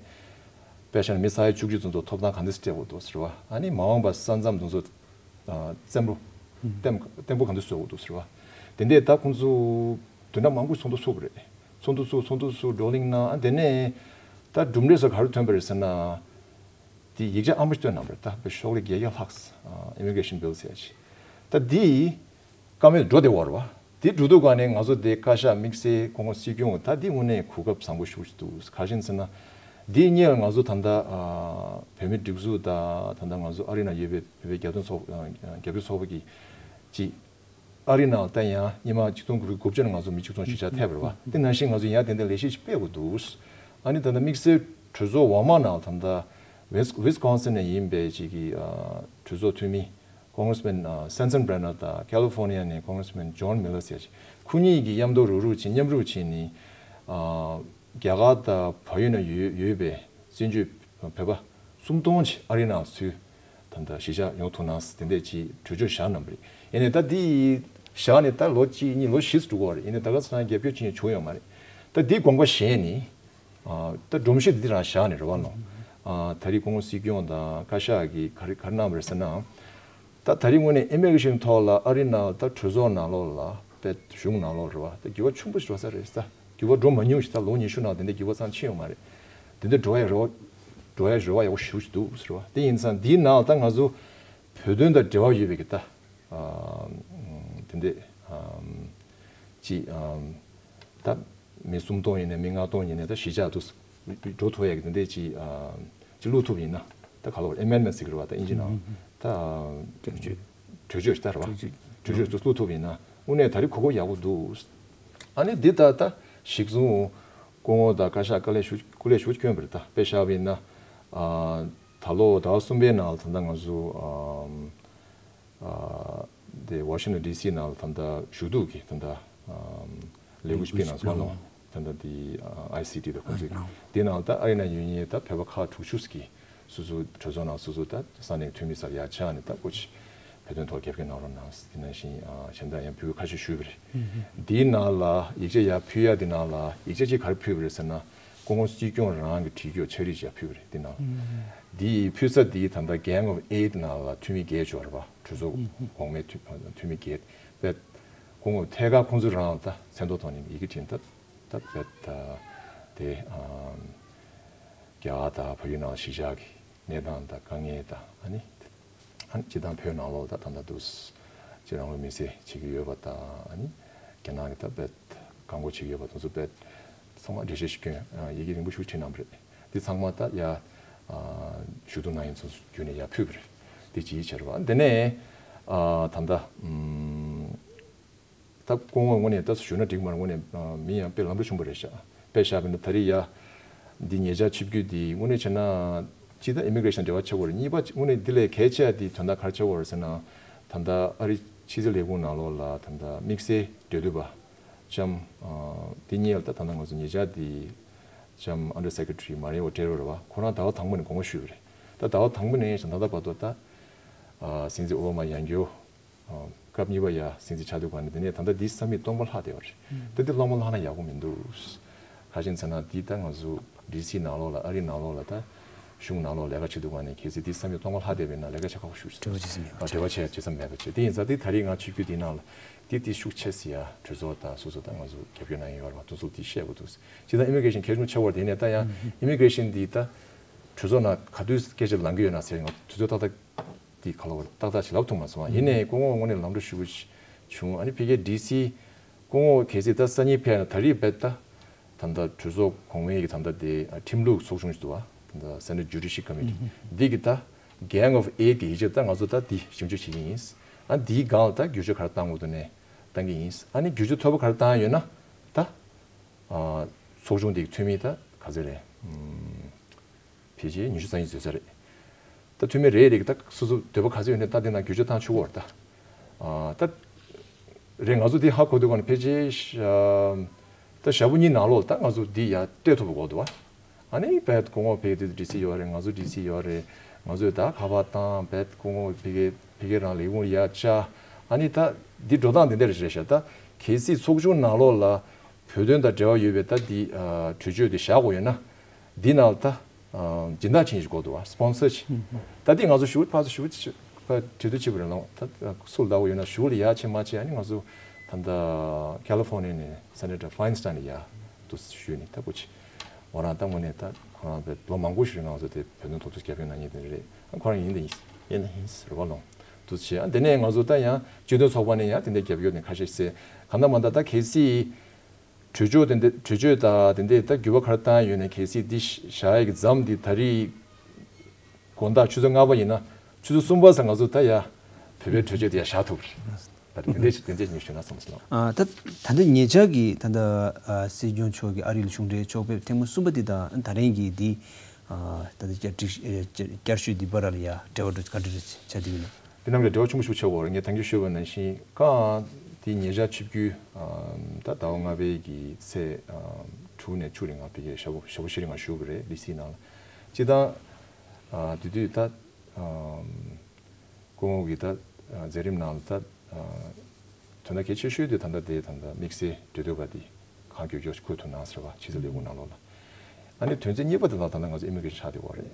དཔེ་བཞག་ན་མི་ས་ཡ་བཅུ་གཅིག་ཙམ་ཚོ་ཐོབ་ཐང་ག་འདྲ་སྤྲད་དགོས་འདུག་ཟེར་བ། ཨ་ནི་མ་འོངས་པ་ས་མཚམས་དེ་ཚོ་བཙན་པོ་བརྟན་བརྟན་པོ་ག་འདྲ་བཟོ་དགོས་འདུག་ཟེར་བ། དེ་འདྲས་ད་ཁོང་ཚོ་བདུན་ཕྲག་མང་པོ་ཚོགས་འདུ་ཚོགས་པ་རེད། ཚོགས་འདུ་ཚོགས་ཚོགས་འདུ་ཚོགས་བགྲོ་གླེང་གནང་། ཨ་དེ་ནས་ད་གྲུབ་འབྲས་སུ་ག་རེ་ཐོན་པ་རེད་ཟེར་ན། དེ་ཡིག་ཆ་ཨ་མ་ཞིག་བཏོན་གནང་བ་རེད། ད་དཔེ་ཤོག་ལྷེ་བརྒྱད་བརྒྱ་ལྷག Immigration Bill་ཟེར་ཡ་ཅིག་ད་འདི་བཀའ་མོལ་འགྲོ་བདེ་བོ་རེད་བ། དེ་འགྲོ་དུས་ག་ནས་ང་ཚོ་དེ་བཀའ་ཤག་དམིགས་བསལ་ཁོང་ཁོང་སྲིད་སྐྱོང་ད་འདི་དངོས་གནས་གོ་སྐབས་བཟང་པོ་ཞིག་འདུག་ག་རེ་ཟེར་ན། འདི་སྔོན་ལ་ང་ཚོ་ད་ལྟ་བོད་མིའི་སྒྲིག་འཛུགས་དང་ད་ལྟ་ང་ཚོ་ཨ་རི་ནང་ཡོད་པའི་བོད་པའི་རྒྱབ་སྟོན་ཚོགས་རྒྱབ་སྐྱོར་ཚོགས་པ་གི་ཅིག་ཨ་རི་ནང་ད་ཡང་སྔོན་མ་ཆིག་སྟོང་དགུ་བརྒྱ་དགུ་བཅུ་ནང་ང་ཚོ་མི་ཆིག་སྟོང་ཞེ་ཆ་ཐེབས་པ་རེད་བ། དེ་ནང་བཞིན་ང་ཚོ་ཡང་དེ་འདྲ་ལས་གཞི་ཞིག་སྤེལ་དགོས་འདུག་ཨ་ནི་ད་ལྟ་དམིགས་བསལ་གྲོས་ཚོགས་འོག་མ་ནང་ད་ལྟ་ཝིས་ཝིས་ཀོན་སིན་ནས་ཡིན་པའི་ཅིག་གི་ཨ་གྲོས་ཚོགས་འཐུས་མི་Congressman ཨ་Sensenbrenner དང་California ནས་Congressman John Miller ཟེར་ཅིག་ཁོ་གཉིས་ཀྱིས་མཉམ་དུ་རུག་རུག་བྱས་མཉམ་རུག་བྱས་ནས་ཨ་རྒྱ་གར་དང་བལ་ཡུལ་ན་ཡོད་ཡོད་པའི་བཙན་བྱོལ་བོད་པ་སུམ་སྟོང་ཅིག་ཨ་རི་ནང་ཚུར་ད་ལྟ་གཞིས་ཆགས་ཡོང་ཐུབ་ན་དེ་འདྲས་ཅིག་གྲོས་ཆོད་བཞག་གནང་བ་རེད། ཡིན་ནའི་ད་འདི་བཞག་ནས་ད་ལོ་གཅིག་གཉིས་ལོ་བཞི་ཙམ་འགྲོ་གི་རེད། ཡིན་ནའི་ད་ག་ཚང་རྒྱབ་སྐྱོར་བྱེད་མཁན་བྱུང་ཡོད་མ་རེད། ད་འདི་དགོངས་པ་བཞེས་ནས་ཨ་ད་སྒྲོམ་གཞི་འདི་རང་བཞག་ནས་རེད་བ་ལོ། ཨ་ད་རེས་སྐུ་ངོ་སྲིད་སྐྱོང་དང་བཀའ་ཤག་གིས་ག་རེ་ག་རེ་གནང་བ་རེད་ཟེར་ན། ད་ད་རེས་དངོས་གནས་ཨི་མི་གྷི་རེ་ཤན་ཐོག་ལ་ཨ་རི་ནང་ད་གྲོས་ཚོགས་ནང་ལོགས་ལ་དཔེ་གཞུང་ནང་ལོགས་རེད་བ། ད་འགྱུར་བ་ཆེན་པོ་ཞིག་འགྲོ་ས་རེད་ད། འགྱུར་བ་འགྲོ་མ་མྱོང་ཞིག་ད་ལོ་ཉི་ཤུ་ནང་དེ་འདྲའི་འགྱུར་བ་ཙམ་ཕྱིན་ཡོད་མ་རེད། དེ་འདྲ་འགྲོ་ཡ་རེ་བ་འགྲོ་ཡ་རེ་བ་ཡག་པོ་ཞེ་པོ་ཞིག་འདུག་ཟེར་བ། དེ་ཡིན་ཙང་འདིའི་ནང་ད་ང་ཚོ་བོད་དོན་དང་འབྲེལ་བ་ཡོད་པའི་གི་ད་ཨ་དེ་འདྲས་ཨ་ཅིག་ཨ་ད་མི་སུམ་སྟོང་ཡིན་ནའི་མི་ལྔ་སྟོང་ཡིན་ནའི་ད་གཞིས་ཆགས་དུ་འགྲོ་ཐུབ་ཡ་གི་དེ་འདྲས་ཅིག་ཨ་ཅིག་བླུག་ཐུབ་ཡིན་ན་ད་ག་ལ་བར་ཨེ་མེན་མེན་ཊི་ཟེར་གི་རེད་བ། ད་དབྱིན་ཇི་ནང་ད་གྲོས་ཆོད་གྲོས་ཆོད་ཞིག་ད་རེད་བ། གྲོས་ཆོད་གྲོས་ཆོད་ཚོ་བླུག་ཐུབ་ཡིན་ན་དངོས་གནས་ད་རེས་གོ་སྐབས་ཡག་པོ་འདུག་ཨ་ནི་འདི་ད་ད་གཞི་བཟུང་སྐུ་ངོ་དང་བཀའ་ཤག་དཀའ་ལས་ཞུ་སྐུ་ལས་ཞུ་སྐྱོན་པ་རེད། ད་དཔེ་བཞག་པ་ཡིན་ན་ཨ་ད་ལོ་ཟླ་བ་གསུམ་པའི་ནང་ལ་ད་ལྟ་ང་ཚོ་ཨ་ཨ་དེ་ཝ་ཤིང་ཊོན་ཌི་སི་ནང་ལ་ད་ལྟ་ཞུ་གཏུག་གི་ད་ལྟ་ཨ་ལས་འགུལ་ཞིག་སྤེལ་གནང་སོང་ལོ། ད་ལྟ་དེ་ཨ་ཨའི་སི་ཊི་དང་ཁོང་ཚོས་དེ་ནང་ལ་ད་ཨ་རི་ནང་ཡོད་མཁན་ད་བོད་པ་ཁག་དྲུག་ཅུ་ཙམ་གྱིས་སོ་སོའི་གྲོས་ཚོགས་ནང་སོ་སོ་ད་ས་གནས་འཐུས་མི་སར་ཡར་ཆགས་ནས་ད་སྐུ་མཁྱེན་བོད་དོན་ཐོག་རྒྱབ་སྐྱོར་གནང་རོགས་གནང་། དེ་ནང་བཞིན་ཨ་གཞན་དག་ཡང་ཕྲུ་གུ་ཁ་ཤས་ཞུས་པ་རེད། འདིའི་ནང་ལ་ཡིག་ཆ་ཡར་ཕུལ་ཡ་དེ་ནང་ལ་ཡིག་ཆ་གཅིག་ག་རེ་ཕུལ་བ་རེད་ཟེར་ན། སྐུ་ངོ་སྲིད་སྐྱོང་རང་གི་བྲིས་རྒྱུ་ཕྱག་བྲིས་ཅིག་ཡར་ཕུལ་བ་རེད། དེ་ནང་འདིའི་ཕུལ་ས་འདིའི་ད་ལྟ་Gang of Eight ནང་ལ་འཐུས་མི་བརྒྱད་ཅིག་ཡོད་རེད་པ། གྲོས་ཚོགས་གོང་མའི་འཐུས་འཐུས་མི་བརྒྱད་པས་སྐུ་ངོ་ཐད་ཀར་ཁོང་ཚོ་རང་ལ་ད་མཚན་ཐོག་ཐོག་ནས་ཡི་གེ་བྲིས་ད་ད་པས་ད་དེ་ཨ་རྒྱ་གར་དང་བལ་ཡུལ་ནང་གཞིས་ཆགས་ཀྱི་གནས་སྟངས་དང་དཀའ་ངལ་དང་ཨ་ནི། ཨ་ནི་སྤྱིར་བཏང་བོད་ནང་ལོགས་ད་ད་ལྟ་འདུག་སྤྱིར་རང་ལུས་མེར་སྲེག་བྱེད་ཀྱི་ཡོད་པ་དང་ཨ་ནི་རྒྱ་ནག་གི་ད་དཔེ་བཀག་འགོག་བྱེད་ཀྱི་ཡོད་པ་དེ་ཚོ་དཔེ་ཚང་མ་འགྲེལ་བཤད་ཞིག་སྐྱོན་ཡི་གེ་རིང་པོ་ཞིག་བྲིས་གནང་བ་རེད། འདི་ཚང་མ་ད་ཡ་ཞུ་གཏུག་གནང་མཁན་ཚོ་བརྒྱུད་ནས་ཡར་ཕུལ་བ་རེད། འདི་ཅིའི་ཕྱིར་བ་འདི་ནས་ད་ལྟ་ད་སྐུ་ངོ་དངོས་གནས་ད་ཞུ་ན་འགྲིག་མ་རེད། དངོས་གནས་མི་ཡང་དཔེ་ལམ་འགྲོ་བྱུང་བ་རེད་ཤག་དཔེ་བཞག་པ་ཡིན་ན་ད་རེས་ཡ་འདི་ཉེ་ཆར་ཆིབས་བསྒྱུར་འདི་དངོས་གནས་བྱས་ན་གཅིག་ད་ཨི་མི་གྷི་རེ་ཤན་འབྲེལ་བ་ཆགས་པ་རེད། གཉིས་པ་དངོས་གནས་འདི་ལས་གལ་ཆེ་བ་འདི་དོན་དག་ག་རེ་ཆགས་པ་རེད་ཟེར་ན། ད་ལྟ་ཨ་རི་ཕྱི་སྲིད་ལས་ཁུངས་ནང་ལོགས་ལ་ད་ལྟ་དམིགས་བསལ་འབྲེལ་མཐུད་པ་ལྕམ་འདི་གཉིས་ལ་ད་ད་ལྟ་ང་ཚོ་ཉེ་ཆར་འདི་ལྕམ་Under Secretary Maria Otero རེད་བ། ཁོ་རང་ཟླ་བ་དང་པོ་ནས་དགོངས་པ་ཞུས་པ་རེད། ད་ཟླ་བ་དང་པོ་ནས་ད་ལྟ་བར་དུ་ད་སྲིད་འཛིན་ཨོ་བྷ་མ་ཡང་བསྐྱར་སྐབས་གཉིས་པ་ཡ་སྲིད་འཛིན་ཆགས་དུས་ག་ནས་དེ་ནས་ད་ལྟ་འདི་ས་མིག་སྟོང་པ་ལྷག་བསྡད་པ་རེད། ད་འདི་སློང་མོ་ལྷག་ན་ཡག་པོ་མི་འདུག་ཁ་ཤས་ཚོ་ན་འདི་ད་ང་ཚོ་ཌི་སི་ནང་ལོགས་ལ་ཨ་རི་ནང་ལོགས་ལ་ད་གཞུང་ནང་ལོགས་ལས་ཀ་བྱེད་དུས་ག་ནས་གལ་སྲིད་འདི་ས་མིག་སྟོང་པ་ལྷག་བསྡད་པ་ཡིན་ན་ལས་ཀ་བྱེད་ཁག་པོ་ཞིག་འབྲེལ་བ་བྱེད་ས་མེད་པ་བྱེད། འབྲེལ་བ་བྱེད་བྱེད་ས་མེད་པ་བྱེད། དེ་ཡིན་ཙང་འདི་ད་རེས་ང་ཆིབས་བསྒྱུར་འདི་ནང་ལ་འདི་འདི་ཤུགས་ཆེ་ཟེར་ཡ་གྲོས་ཚོགས་དང་སོ་སོ་ད་ང་ཚོ་རྒྱབ་སྐྱོར་གནང་ཡོད་རེད་བ། དེ་ཚོ་འདི་བཤད་དགོས་འདུག་སྤྱིར་བཏང་ཨི་མི་གྷི་རེ་ཤན་གལ་ཆེན་པོ་ཆགས་པ་རེད། དེ་ནས་ད་ཡང་ཨི་མི་གྷི་རེ་ཤན་འདི་ད་གྲོས་ཚོགས་ནང་ག་དུས་སྐད་ཆ་ལངས་ཀྱི་ཡོད་ན་ཟེར་ང་དུས་ཚོད་ཏག་ཏག་འདི་ག་ལ་བར་ཏག་ཏག་ཞིག་ལབ་ཐུབ་མ་སོང་བ། ཡིན་ནའི་སྐུ་ངོ་དངོས་གནས་ལམ་འགྲོ་ཞུ་བྱུང་། ཨ་ནི་ཕ་གིའི་ཌི་སི་སྐུ་ངོ་གལ་སྲིད་ད་སང་ཉིན་ཕེབས་ན་ད་རེས་རྦད་ད་ད་ལྟ་གྲོས་ཚོགས་གོང་མའི་གི་ད་ལྟ་དེ་ཁྲིམས་ལུགས་ཚོགས་ཆུང་ཞིག་འདུག་བ། ད་ལྟ་Senate Judiciary Committee འདི་གི་ད་Gang of Eight གི་ཡིག་ཆ་ད་ང་ཚོ་ད་འདི་ཞིབ་འཇུག་བྱེད་ཀྱི་ཡིན། ཨ་འདིའི་སྒང་ལ་ད་བསྒྱུར་བཅོས་ག་རེ་བཏང་དགོས་འདུག་ནས་བཏང་གི་ཡིན། ཨ་ནི་བསྒྱུར་བཅོས་མཐོ་པོ་ག་རེ་བཏང་ཡོད་ན་ད་ཚོགས་ཆུང་འདི་གི་འཐུས་མི་ད་ག་ཚོད་རེད། ཕལ་ཆེར་ཉི་ཤུ་རྩ་གཉིས་བཟོས་ས་རེད། ད་འཐུས་མི་རེ་རེ་གི་ད་སོ་སོ་འདོད་པ་ག་ཚོད་ཡོད་ནའི་ད་དེ་ནང་བསྒྱུར་བཅོས་བཏང་ཆོག་གི་རེད་ད། ཨ་ད་རེད། ང་ཚོ་འདི་ཧ་གོ་དུས་ག་ནས་ཕལ་ཆེར་ཤ་ད་ཞག་པོ་གཉིས་ནང་ལོགས་ད་ང་ཚོ་འདི་ཡར་སྤྲད་ཐུབ་པ་དགོས་འདུག་བ། ཨ་ནི་བལ་སྐུ་ངོ་ཕ་གི་དེ་ཌི་སི་ཡོད་རེད། ང་ཚོ་ཌི་སི་ཡོད་རེད། ང་ཚོས་ད་ཁ་པར་བཏང་བལ་སྐུ་ངོ་ཕ་གི་ཕ་གི་རང་ལས་ཁུངས་ཡར་བཅར། ཨ་ནི་ད་འདི་འགྲོ་སྟངས་འདི་འདྲ་རེད་ཤག་ད་གལ་སྲིད་ཚོགས་ཆུང་ནང་ལོགས་ལ་བོད་དོན་དང་འབྲེལ་བ་ཡོད་པའི་ད་འདི་ཨ་གྲོས་ཆོད་འདི་བཞག་དགོས་ཡོད་ན། འདི་ནང་ལ་ད་ཨ་སྦྱིན་བདག་ཆེན་ཞིག་དགོས་འདུག་བ། སི་པོན་སར་ཞིག་ད་འདི་ང་ཚོ་ཞུ་ཕར་ཚུར་ཞུ་ཕར་གྲོས་བསྡུར་བྱེད་པ་རེད་ལ། ད་སུ་ལ་བདག་པོ་ཡོད་ན་ཞུ་ལ་ཡ་བྱེད་མ་བྱེད། ཨ་ནི་ང་ཚོ་ད་ལྟ་ཁ་ལི་ཧྥོ་ནི་ཡ་ནས་སེ་ནེ་ཊར་ཕ་ཡིན་སི་ཊན་ལ་ཡ་དུ་ཞུས་ནས་ད་སྐུ་མཁྱེན་ཁོ་རང་ད་དངོས་གནས་ད་ཁོ་རང་ལོ་མང་པོ་ཞིག་རིང་ང་ཚོ་དེ་བོད་དོན་ཐོག་ཏུ་རྒྱབ་སྐྱོར་གནང་མཁན་དེ་རེད། ཨ་ཁོ་རང་ཡིན་དེ་ཡིན་ཡིན་ན་ཡིན་ཟེར་བ་ལོང་དུ་བྱས། ཨ་དེ་ནས་ང་ཚོ་ད་ཡང་སྤྱི་མཐུན་ཚོགས་པ་ནས་ཡང་དེ་འདྲའི་རྒྱབ་སྐྱོར་ནས་ཁ་ཤས་བྱས། གང་ལྟར་མ་ལྟར་ད་གལ་སྲིད་གྲོས་ཆོད་དེ་འདྲ་གྲོས་ཆོད་དང་དེ་འདྲའི་ད་འགྱུར་བ་ག་རེ་བཏང་ཡོད་ནའི་གལ་སྲིད་འདི་བཞག་ཡག་གི་མཚམས་འདི་ད་རེས་དགོང་དག་ཆུ་ཚོད་ལྔ་པ་ཡིན་ན་ཆུ་ཚོད་གསུམ་པ་ཙམ་ང་ཚོ་ད་ཡ་བོད་པའི་གྲོས་ཆོད་དེ་ཡ་བཞག་ཐུབ་རེད། ད་དེ་འདྲས་ཞིག་དེ་འདྲས་ཉོ་ཤེས་ན་བསམ་སོང་། ཨ། ད་ད་ལྟ་ཉེ་ཆར་གྱི་ད་ལྟ་ཨ་སྲིད་སྐྱོང་མཆོག་གི་ཨ་རི་ལ་གཞུང་འབྲེལ་ཕྱོགས་ཕེབས་ཐེངས་མ་གསུམ་པ་འདི་དང་ད་རིང་གི་འདི་ཨ་ད་ལྟ་བསྐྱར་སྒྲིག་ཨ་བསྐྱར་བསྐྱར་ཞུ་འདི་བར་ལ་ཡ་འབྲེལ་བ་ག་འདྲ་ཆགས་བསྡད་ཡོད་ན། འདི་རྣམས་ལ་འབྲེལ་བ་ཆེན་པོ་ཞིག་ཆགས་ཡོད་རེད། ངས་ད་གིན་ཞུས་པ་ནང་བཞིན་ཀ་འདི་ཉེ་ཆར་ཆིབས་བསྒྱུར་ཨ་ད་ཟླ་བ་ལྔ་པའི་གི་ཚེས་ཨ་དྲུག་ནས་བཅུ་རིང་ང་ཕ་གིར་ཞག་པོ་ཞག་པོ་བཞི་རིང་ང་བཞུགས་པ་རེད། ཌི་སི་ནང་ལ། སྤྱིར་བཏང་ཨ་དེ་དུས་ད་ཨ་སྐུ་ངོ་གི་ད་ཨ་མཛད་རིམ་ནང་ལ་ད་ཨ་དོན་དག་གལ་ཆེ་ཤོས་དེ་ད་ལྟ་དེ་ད་ལྟ་དམིགས་བསལ་འབྲེལ་མཐུད་པ་དེ་གང་མགྱོགས་མགྱོགས་ཤིག་འཁུར་ཐུབ་ན་ཟེར་བ། ཕྱི་སྲིད་ལས་ཁུངས་ནང་ལོགས་ལ། ཨ་ནི་དོན་ཚན་གཉིས་པ་དེ་ལ་ད་ལྟ་ང་ཚོ་ཨི་མི་གྷི་རེ་ཤན་ཆགས་བསྡད་ཡོད་རེད།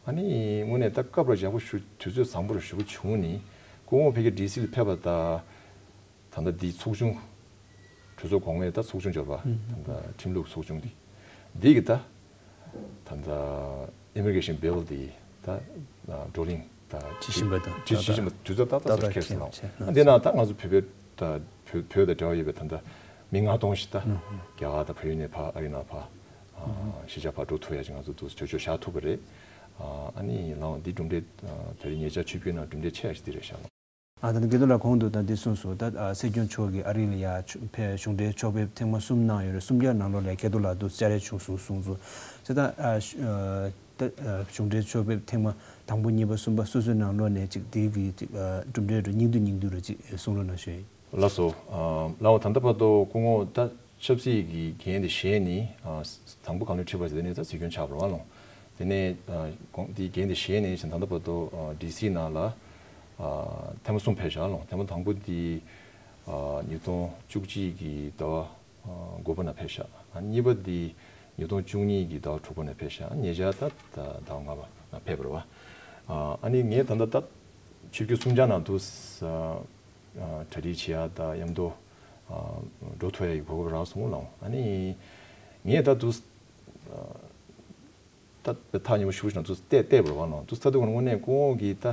ཨ་ནི་དངོས་གནས་ད་སྐབས་ལ་ཡག་པོ་ཞུ་དུས་ཚོད་བཟང་པོ་རུ་ཞུ་བྱུང་ནི་སྐུ་ངོ་ཕ་གིར་ཌི་སི་ལ་ཕེབས་པ་ད། ད་ལྟ་འདི་ཚོགས་ཆུང་། གྲོས་ཚོགས་གོང་མའི་ད་ཚོགས་ཆུང་འབྱོར་བ། ད་ལྟ་ཁྲིམས་ལུགས་ཚོགས་ཆུང་འདི། འདི་གི་ད། ད་ལྟ་ཨི་མི་གྷི་རེ་ཤན་བིལ་འདི་ད་བགྲོ་གླེང་ད། དྲི་ཞིམ་པ་དང་དྲི་ཞིམ་པ་དུས་ཚོད་ཏག་ཏག་ཏག་ཏག་ཁེལ་སོང་ལ། ཁེལ་ཨ་འདི་ན་ད་ང་ཚོ་བོད་བོད་ད་བོད་བོད་དང་འབྲེལ་བ་ཡོད་པའི་ད་ལྟ་མི་ལྔ་སྟོང་ཞིག་ད་རྒྱ་གར་དང་བལ་ཡུལ་ནས་ཕར་ཨ་རི་ནང་ཕར་གཞིས་ཆགས་ཕར་འགྲོ་ཐུབ་ཡ་ཅིག་ང་ཚོ་འདུག་གྲོས་ཆོད་བཞག་ཐུབ་པ་རེད། ཨ་ནི་ལའང་འདི་གྲུབ་འབྲས་ད་རེས་ཉེ་ཆར་ཆིབས་བསྒྱུར་ནང་གྲུབ་འབྲས་ཆེ་ཡ་ཞིག་འདི་རེད་ཤག་ཨ་ད་ནི་དགེ་ཐོག་ལགས་གོང་དུ་ད་འདི་གསུངས་སོང་། ད་ཨ་སྲིད་སྐྱོང་མཆོག་གིས་ཨ་རི་ལ་ཡ་ཕེ་གཞུང་འབྲེལ་ཕྱོགས་ཕེབས་ཐེངས་མ་གསུམ་གནང་ཡོད་རེད། གསུམ་ཀ་ནང་ལོགས་ལ་དགེ་ཐོག་ལགས་འདུག་བཅར་ཡ་བྱུང་སོང་གསུངས་སོང་། ད་ཨ་ཨ་ད་ཨ་གཞུང་འབྲེལ་ཕྱོགས་ཕེབས་ཐེངས་མ་དང་པོ་གཉིས་པ་གསུམ་པ་སོ་སོའི་ནང་ལོགས་ནས་ཅིག་དེའི་གི་ཅིག་ཨ་གྲུབ་འབྲས་རུ་སྙིང་བསྡུས་སྙིང་བསྡུས་རུ་ཅིག་གསུང་རོགས་གནང་ཞུ་ཡིན། ལགས་སོ། ཨ་ལའོ་ད་ལྟ་བར་དུ་སྐུ་ངོ་ད་ཆབ་སྲིད་ཀྱི་འགན་དེ་བཞེས་ནི་ཨ་དང་པོ་གང་ལ་ཁྲིད་པ་ཟེར་ནས་ད་སྲིད་སྐྱོང་ཆགས་པ་རེད་བ་ལོ། དེ་ནས་ཨ་གོང་དེའི་འགན་དེ་བཞེས་ནས་ད་ལྟ་བར་དུ་ཨ་ཌི་སི་ནང་ལ་ཨ་ཐེངས་མ་གསུམ་ཕེབས་ཤག་ལོ། ཐེངས་མ་དང་པོ་དེ་ཨ་ཉིས་སྟོང་བཅུ་གཅིག་གི་ཟླ་བ་ཨ་དགུ་པ་ནང་ཕེབས་ཤག་ཨ་གཉིས་པ་དེ་ཉིས་སྟོང་བཅུ་གཉིས་གི་ཟླ་བ་དྲུག་པ་ནང་ཕེབས་ཤག་ཨ་ཉེ་ཆར་ད་ད་ཟླ་བ་ལྔ་པ་ནང་ཕེབས་པ་རེད་བ། ཨ་ཨ་ནི་ངས་ད་ལྟ་ད་ཆིབས་བསྒྱུར་གསུམ་ཆར་ནང་དུ་ཨ་ཨ་གྲ་སྒྲིག་བྱེད་ཡ་དང་མཉམ་དུ་ཨ་འགྲོ་ཐུབ་ཡ་ཡི་གོ་སྐབས་རག་སོང་ལ། ཨ་ནི་ངས་ད་དུ་ཨ་ད་ཐག་ཉེ་པོ་ཞུ་ཞུ་ན་དུ་བལྟས་བལྟས་པར་བ་ནང་དུ་ལྟ་དུས་ཀྱང་དངོས་གནས་སྐུ་ངོ་གིས་ད་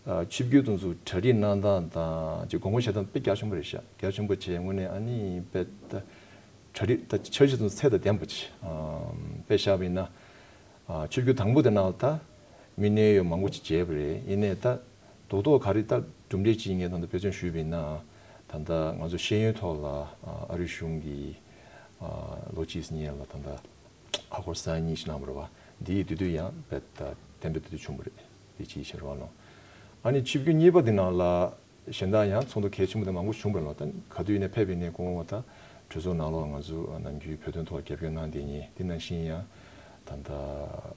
ཨ་ཆིབས་བསྒྱུར་དུ་ཚོ་གྲ་སྒྲིག་གནང་སྟངས་དང་ཅིག་དགོངས་པ་བཞེས་སྟངས་དཔེ་རྒྱ་ཆེན་པོ་རེད་ཤག་རྒྱ་ཆེན་པོ་བྱས་དངོས་གནས་ཨ་ནི་དཔེ་ད་གྲ་སྒྲིག་ད་འཆར་གཞི་དུ་ཚད་དང་ལྡན་པ་ཅིག་ཨ་དཔེ་བཞག་པ་ཡིན་ན། ཨ་ཆིབས་བསྒྱུར་དང་པོ་དེ་ནང་ལ་ད་མི་སྣའི་ཡོད་མང་པོ་ཅིག་བྱས་པ་རེད། ཡིན་ནའི་ད་རྡོག་རྡོག་ག་རེ་ད་གྲུབ་འབྲས་ཅིག་ངས་ད་ལྟ་དཔེ་མཚོན་ཞུས་པ་ཡིན་ན། ད་ལྟ་ང་ཚོ་ཤེས་ཡོན་ཐོག་ལ་ཨ་ཨ་རི་གཞུང་གིས་ཨ་ལོ་གཅིག་གཉིས་ལ་ད་ལྟ་ཨ་སྒོར་ས་ཡ་གཉིས་ཤིག་གནང་བ་རེད་བ། འདིའི་དུས་དུས་ཡང་རྦད་དེ་བརྟན་པའི་དུས་དུས་བྱུང་བ་རེད། དེ་གཅིག་བྱས་རེད་བ་ལོ། ཨ་ནི་ཆིབས་བསྒྱུར་གཉིས་པ་དེ་ནང་ལ། གཞན་དག་ཡང་ཚོགས་འདུ་གལ་ཆེན་པོ་དེ་མང་པོ་བྱུང་བ་ལ། ད་ག་དུས་ནས་ཕེབས་པ་ཡིན་ནའི་སྐུ་ངོ་ད་གྲོས་ཚོགས་ནང་ལོགས་ང་ཚོ་ནམ་རྒྱུན་བོད་དོན་ཐོག་རྒྱབ་སྐྱོར་གནང་བསྡད་མཁན་དེ་ནང་བཞིན་ཡང་ད་ལྟ་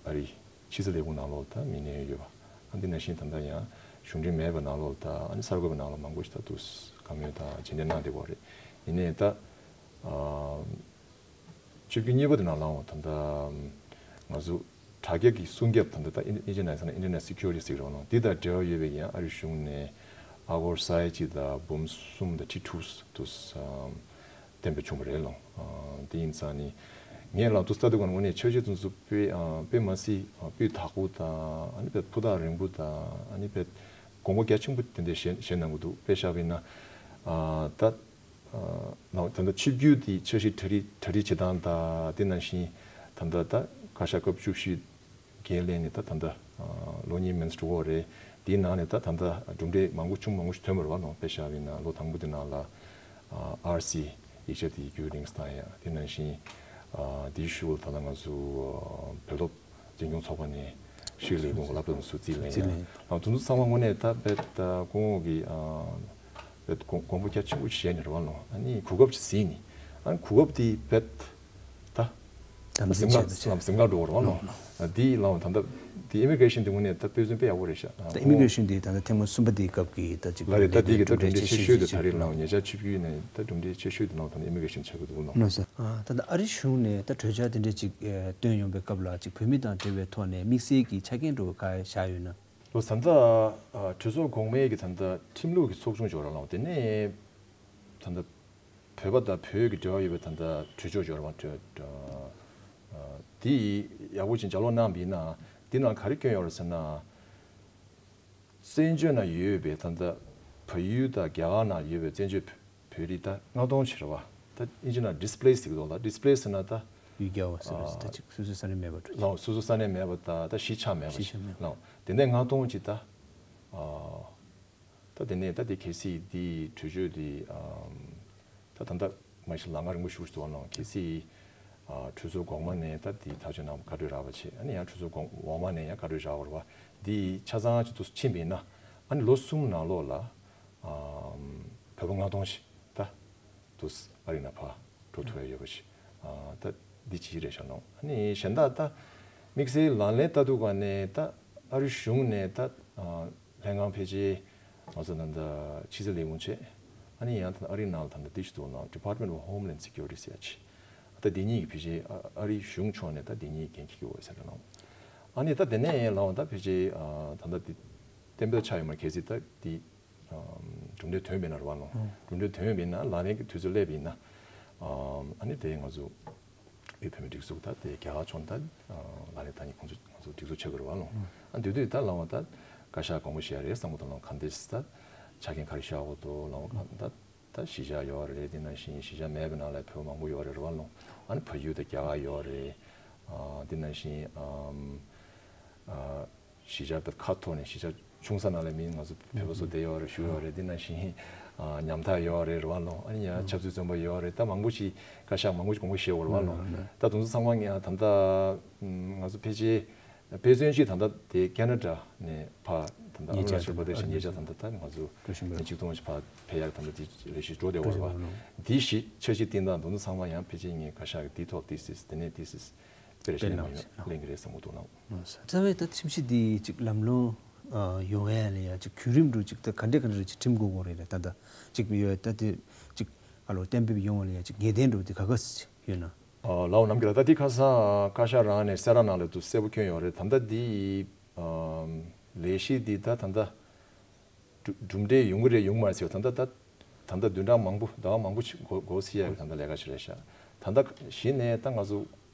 ཨ་རི་ཕྱི་སྲིད་ལས་ཁུངས་ནང་ལོགས་ད་མི་སྣ་ཡོད་པ། ཨ་འདི་ནང་བཞིན་ད་ལྟ་ཡང་གཞུང་འབྲེལ་མེད་པ་ནང་ལོགས་ད་ཨ་ནི་གསར་འགོད་པ་ནང་ལོགས་མང་པོ་ཞིག་ད་དུ་བཀའ་མོལ་དང་མཇལ་འཕྲད་གནང་བསྡད་ཡོད་རེད། ཡིན་ནའི་ད་ཨ། ཆིབས་བསྒྱུར་གཉིས་པ་དེ་ནང་ལའང་ད་ལྟ་ང་ཚོ་དྲ་རྒྱ་གི་སྲུང་སྐྱོབ་ད་ལྟ་ད་ཨིན་ཨིན་ཇི་ནང་ཟེར་ན་Internet Security ཟེར་གི་རེད་བ་ལོ། འདི་དང་འབྲེལ་བ་ཡོད་པའི་ཡང་ཨ་རི་གཞུང་ནས་ཨ་སྒོར་ས་ཡ་གཅིག་དང་འབུམ་གསུམ་དང་ཁྲི་དྲུག་དུ་བཏོན་པ་བྱུང་བ་རེད་ལོ། དེ་ཡིན་ཙང་ནི་ངས་ལབ་དུས་ལྟ་དུས་ག་ནས་ངོས་ནས་འཆར་གཞི་དེ་ཚོ་དཔེ་དཔེ་མ་སྲིད་སྤུས་དག་པོ་དང་ཨ་ནི་དཔེ་ཕུ་ཐག་རིང་པོ་དང་ཨ་ནི་དཔེ་དགོངས་པ་རྒྱ་ཆེན་པོ་དེ་འདྲ་བཞེས་བཞེས་གནང་གི་འདུག་དཔེ་བཞག་པ་ཡིན་ན་ད། ནང་ད་ལྟ་ཆིབས་བསྒྱུར་དེ་འཆར་གཞི་གྲ་སྒྲིག་གྲ་སྒྲིག་བྱེད་སྟངས་དང་དེ་ནང་བཞིན་ད་ལྟ་ད་བཀའ་ཤག་སྐབས་བཅུ་བཞི་འགན་ལེན་ནས་ད་ད་ལྟ་ལོ་གཉིས་མན་འགྲོ་གི་རེད། དེའི་ནང་ནས་ད་ད་ལྟ་གྲུབ་འབྲས་མང་པོ་ཆུང་མང་པོ་ཞིག་ཐོན་པ་རེད་བ་ནོ། དཔེ་བཞག་པ་ཡིན་ན་ལོ་དང་པོ་དེ་ནང་ལ་ཨར་སི་ཡིག་ཆ་དེ་བརྒྱུད་རིམ་བཏང་ཡ། དེ་ནང་བཞིན་དེའི་ཤུལ་ད་ལྟ་ང་ཚོ་བོད་སློབ་འཛིན་སྐྱོང་ཚོགས་པ་ནས་ཕྱི་ལས་ཁུངས་ལ་དང་སུ་རྩིས་ལེན་ཡང་དུ་ཚང་མ་དངོས་གནས་ད་བེད་སྐུ་ངོ་གི་བེད་དགོངས་པ་རྒྱ་ཆེན་པོ་བཞེས་ནས་རེད་བ་ལོ། ཨ་ནི་གོ་སྐབས་ཅིག་ཟིན་ནི་ཨ་ནི་གོ་སྐབས་དེ་བེད་ད་དམ་འཛིན་བྱས་ནས་བྱས། ལམ་སེང་ག་འགྲོ་བ་རེད་བ་ལོ། དེ་ལའང་ད་ལྟ་དེ་ཨི་མི་གྷི་རེ་ཤན་དེ་དངོས་གནས་ད་དཔེ་མཚོན་དཔེ་ཡག་པོ་རེད་ཤག་ད་ཨི་མི་གྷི་རེ་ཤན་དེ་ད་ལྟ་ཐེངས་མ་གསུམ་པ་དེའི་སྐབས་ཀྱི་ད་ཅིག་ལ་རེད། ད་དེ་གི་ད་གྲུབ་འབྲས་ཆེ་ཤོས་དེ་ད་རེད་ལོ། ཉེ་ཆར་ཆིབས་བསྒྱུར་ནས་ད་གྲུབ་འབྲས་ཆེ་ཤོས་དེ་ནང་ད་ནི་ཨི་མི་གྷི་རེ་ཤན་ཆགས་ཀྱི་འདུག་ལོ། ལགས་སོ། ད་ལྟ་ཨ་རི་གཞུང་ནས་ད་གྲོས་འཆར་དེ་འདྲ་ཅིག་བཏོན་ཡོང་པའི་སྐབས་ལ་ཅིག་བོད་མི་དང་འབྲེལ་བའི་ཐོག་ནས་དམིགས་བསལ་གྱི་ཆ་རྐྱེན་འགྲོ་བའི་བཀའ་བཞག་ཡོད་ན། ལོ་ད་ལྟ་གྲོས་ཚོགས་གོང་མའི་གི་ད་ལྟ་ཁྲིམས་ལུགས་ཀྱི་ཚོགས་ཆུང་འབྱོར་ལ་དེ་ནས་ད་ལྟ་བོད་པ་དང་བོད་ཀྱི་འབྲེལ་བ་ཡོད་པའི་ད་ལྟ་གྲོས་ཆོད་འབྱོར་བ་འདི་ཡག་པོ་ཅིག་ལྗགས་ཀློག་གནང་བ་ཡིན་ན་འདི་ནང་ག་རེ་བསྐྱོན་ཡོད་རེད་ཟེར་ན། བཙན་བྱོལ་ནང་ཡོད་པའི་ད་ལྟ་བལ་ཡུལ་དང་རྒྱ་གར་ནང་ཡོད་པའི་བཙན་བྱོལ་བོད་རིགས་ད་ལྔ་སྟོང་ཕྱིར་བ་ད་ཨིན་ཇི་ནང་displaced་ཟེར་གི་འདུག་ལ། displaced་ཟེར་ན་ད་ཡུལ་གྱར་བ་ཟེར་བ་ད་ཅིག་སོ་སོའི་ས་གནས་མེད་པ་འགྲོ། ལའོ་སོ་སོའི་ས་གནས་མེད་པ་ད་ད་གཞིས་ཆགས་མེད་པ་གཞིས་ཆགས་མེད་པ། ལའོ་དེ་ནས་ལྔ་སྟོང་ཅིག་ད་ཨ་ ད་དེ་ནས་ད་དེ་གལ་སྲིད་དེ་གྲོས་ཆོད་དེ་ཨམ། ད་ད་ལྟ་མ་གཞི་ལམ་ཁ་རིང་པོ་ཞིག་འདུག་ནང་གལ་སྲིད་ཨ། གྲོས་ཚོགས་གོང་མ་ནས་ད་དེ་ཐག་གཅོད་གནང་བཀའ་གྲོས་རག་པ་བྱས། ཨ་ནི་ཡང་གྲོས་ཚོགས་གོང་འོག་མ་ནས་ཡང་བཀའ་གྲོས་རག་པ་རེད་བ། འདི་ཆ་ཚང་ཅིག་ཏུ་ཕྱིན་པ་ཡིན་ན། ཨ་ནི་ལོ་གསུམ་ནང་ལོགས་ལ་ཨམ། བོད་པ་ལྔ་སྟོང་ཞིག་ད་དུ་ཨ་རི་ནང་ཕར་འགྲོ་ཐུབ་ཡ་ཡོད་པ་ཞིག་ཨ། ད་འདི་གཅིག་རེད་ཤག་ནང་། ཨ་ནི་གཞན་དག་ད་དམིགས་བསལ་ལག་ལེན་བསྟར་དུས་ག་ནས་ད་ཨ་རི་གཞུང་ནས་ད་ཨ། ལྷན་ཁང་ཕལ་ཆེར་ང་ཚོ་ད་ལྟ་ཕྱི་སྲིད་ལས་ཁུངས་བྱས། ཨ་ནི་ཡང་ད་ཨ་རིའི་ནང་ལ་ད་ལྟ་འདི་ཞིག་འདུག་ནང་Department of Homeland Security ཟེར་ཡ་ཅིག་ད་འདི་གཉིས་ཀྱི་ཕལ་ཆེར་ཨ་རིའི་གཞུང་ཕྱོགས་ནས་ད་འདི་གཉིས་འགན་འཁྱེར་གྱི་ཡོད་ཟེར་ལ་ནང་། ཨ་ནི་ད་དེ་ནས་ལའང་ད་ཕལ་ཆེར་ཨ། ད་ལྟ་འདི་གཏན་འབེབས་ཆགས་ཡོད་མ་རེད། གལ་སྲིད་ད་འདི་ཨ། གྲུབ་འབྲས་ཐོན་པ་ཡིན་ན་རེད་བ་ནང་། གྲུབ་འབྲས་ཐོན་པ་ཡིན་ན་ལག་ལེན་གྱི་དུས་ཚོད་སླེབས་པ་ཡིན་ན། ཨ་ནི་དེ་ང་ཚོ་དབུས་བོད་མིའི་སྒྲིག་འཛུགས་ད་དེ་རྒྱ་གར་ཕྱོགས་ད་ལ་ལས་ད་ནི་ཁོང་ཚོ་ང་ཚོ་སྒྲིག་འཛུགས་ཆགས་ཀྱི་རེད་བ་ལོ། ཨ་འདུས་དུས་ད་ལའང་ད་བཀའ་ཤག་དགོངས་པ་བཞེས་ཡ་རེད་བསམ་གྱི་འདུག་ལོ། ག་འདྲས་ད་ཆ་རྐྱེན་ག་རེ་བཞག་དགོས་འདུག་ལའང་ག་ད་ད་གཞིས་ཆགས་ཡོད་རེད། དེ་ནང་བཞིན་གཞིས་ཆགས་མེད་པའི་ནང་ལ་བོད་མང་པོ་ཡོད་རེད་བ་ལོ། ཨ་ནི་བལ་ཡུལ་དང་རྒྱ་གར་ཡོད་རེད། ཨ་དེ་ནང་བཞིན་ཨམ་ཨ། གཞིས་ཆགས་ཁག་ཐོག་ནས་གཞིས་ཆགས་ཆུང་ས་ནང་ལ་མི་ང་ཚོ་བོད་པ་ཚོ་བསྡད་ཡོད་རེད། བཞུགས་ཡོད་རེད། འདི་ནང་བཞིན་ཨ་ཉམ་ཐག་ཡོད་རེད་རེད་བ་ལོ། ཨ་ནི་ཡང་ཆབ་སྲིད་བཙོན་པ་ཡོད་རེད། ད་མང་པོ་ཞིག་བཀའ་ཤག་མང་པོ་ཞིག་དགོངས་པ་བཞེས་ཡོད་རེད་བ་ལོ། ད་དེ་ཚོ་ཚང་མ་ད་ལྟ་ང་ཚོ་ཕལ་ཆེར་དཔེ་མཚོན་ཅིག་ད་ལྟ་དེ་ཁེ་ན་ཌ་ནས་ཕར་ད་ལྟ་ཨ་རུ་ན་ཅལ་པར་དེ་ཤི་ཉེ་ཆར་ད་ལྟ་ད་ང་ཚོ་ཆིག་སྟོང་ཞིག་ཕར་ཕེབས་ཡག་ད་ལྟ་དེ་རེ་ཞིག་འགྲོ་བསྡད་ཡོད་རེད་བ། འདི་ཞིག་འཆར་གཞི་བཏིང་སྟངས་དེ་ཚོ་ཚང་མ་ཡང་ཕལ་ཆེར་ངས་བཀའ་ཤག་གི་འདི་ཐོག་དེ་སྲིད་དེ་ནས་དེ་སྲིད་དཔེ་རེ་ཞིག་ལེན་མ་ཡོང་ལེན་གི་རེད་བསམ་གི་འདུག་ལགས། རྩ་བའི་ད་ཁྲིམས་གཞི་འདི་ཅིག་ལམ་ལྷོང་ཡོང་ཡ་ལ་ཡ་ཅིག་བརྒྱུད་རིམ་འགྲོ་ཅིག་ད་ག་འདྲ་ག་འདྲ་ཅིག་ཁྲིམས་དགོས་དགོས་རེད་ད་ད་ཅིག་ཡོད་ད་དེ་ཅིག་ཨ་ལོ་གཏན་འབེབས་ཡོང་བ་ལ་ཡ་ཅིག་ངེས་གཏན་འགྲོ་དེ་ག་ག་ཡོད་ན། ལའོ་ནམ་གི་ལ་ད་དེ་ཁ་སང་བཀའ་ཤག་རང་ནས་གསལ་བསྒྲགས་ནང་ལ་དུ་གསལ་པོ་བསྐྱོན་ཡོད་རེད། ད་ལྟ་འདི་ལས་གཞི་འདི་ད་ད་ལྟ། གྲུབ་གྲུབ་འབྲས་ཡོང་གི་རེད་ཡོང་མ་རེད་ཟེར་བ་ད་ལྟ་ད་ད་ལྟ་བདུན་ཕྲག་མང་པོ་ཟླ་བ་མང་པོ་ཞིག་འགོར་འགོར་སྲིད་ཡ་གི་ད་ལྟ་ལས་ཀ་ཞིག་རེད་ཤག་ད་ལྟ་གཞི་ནས་ད་ང་ཚོ་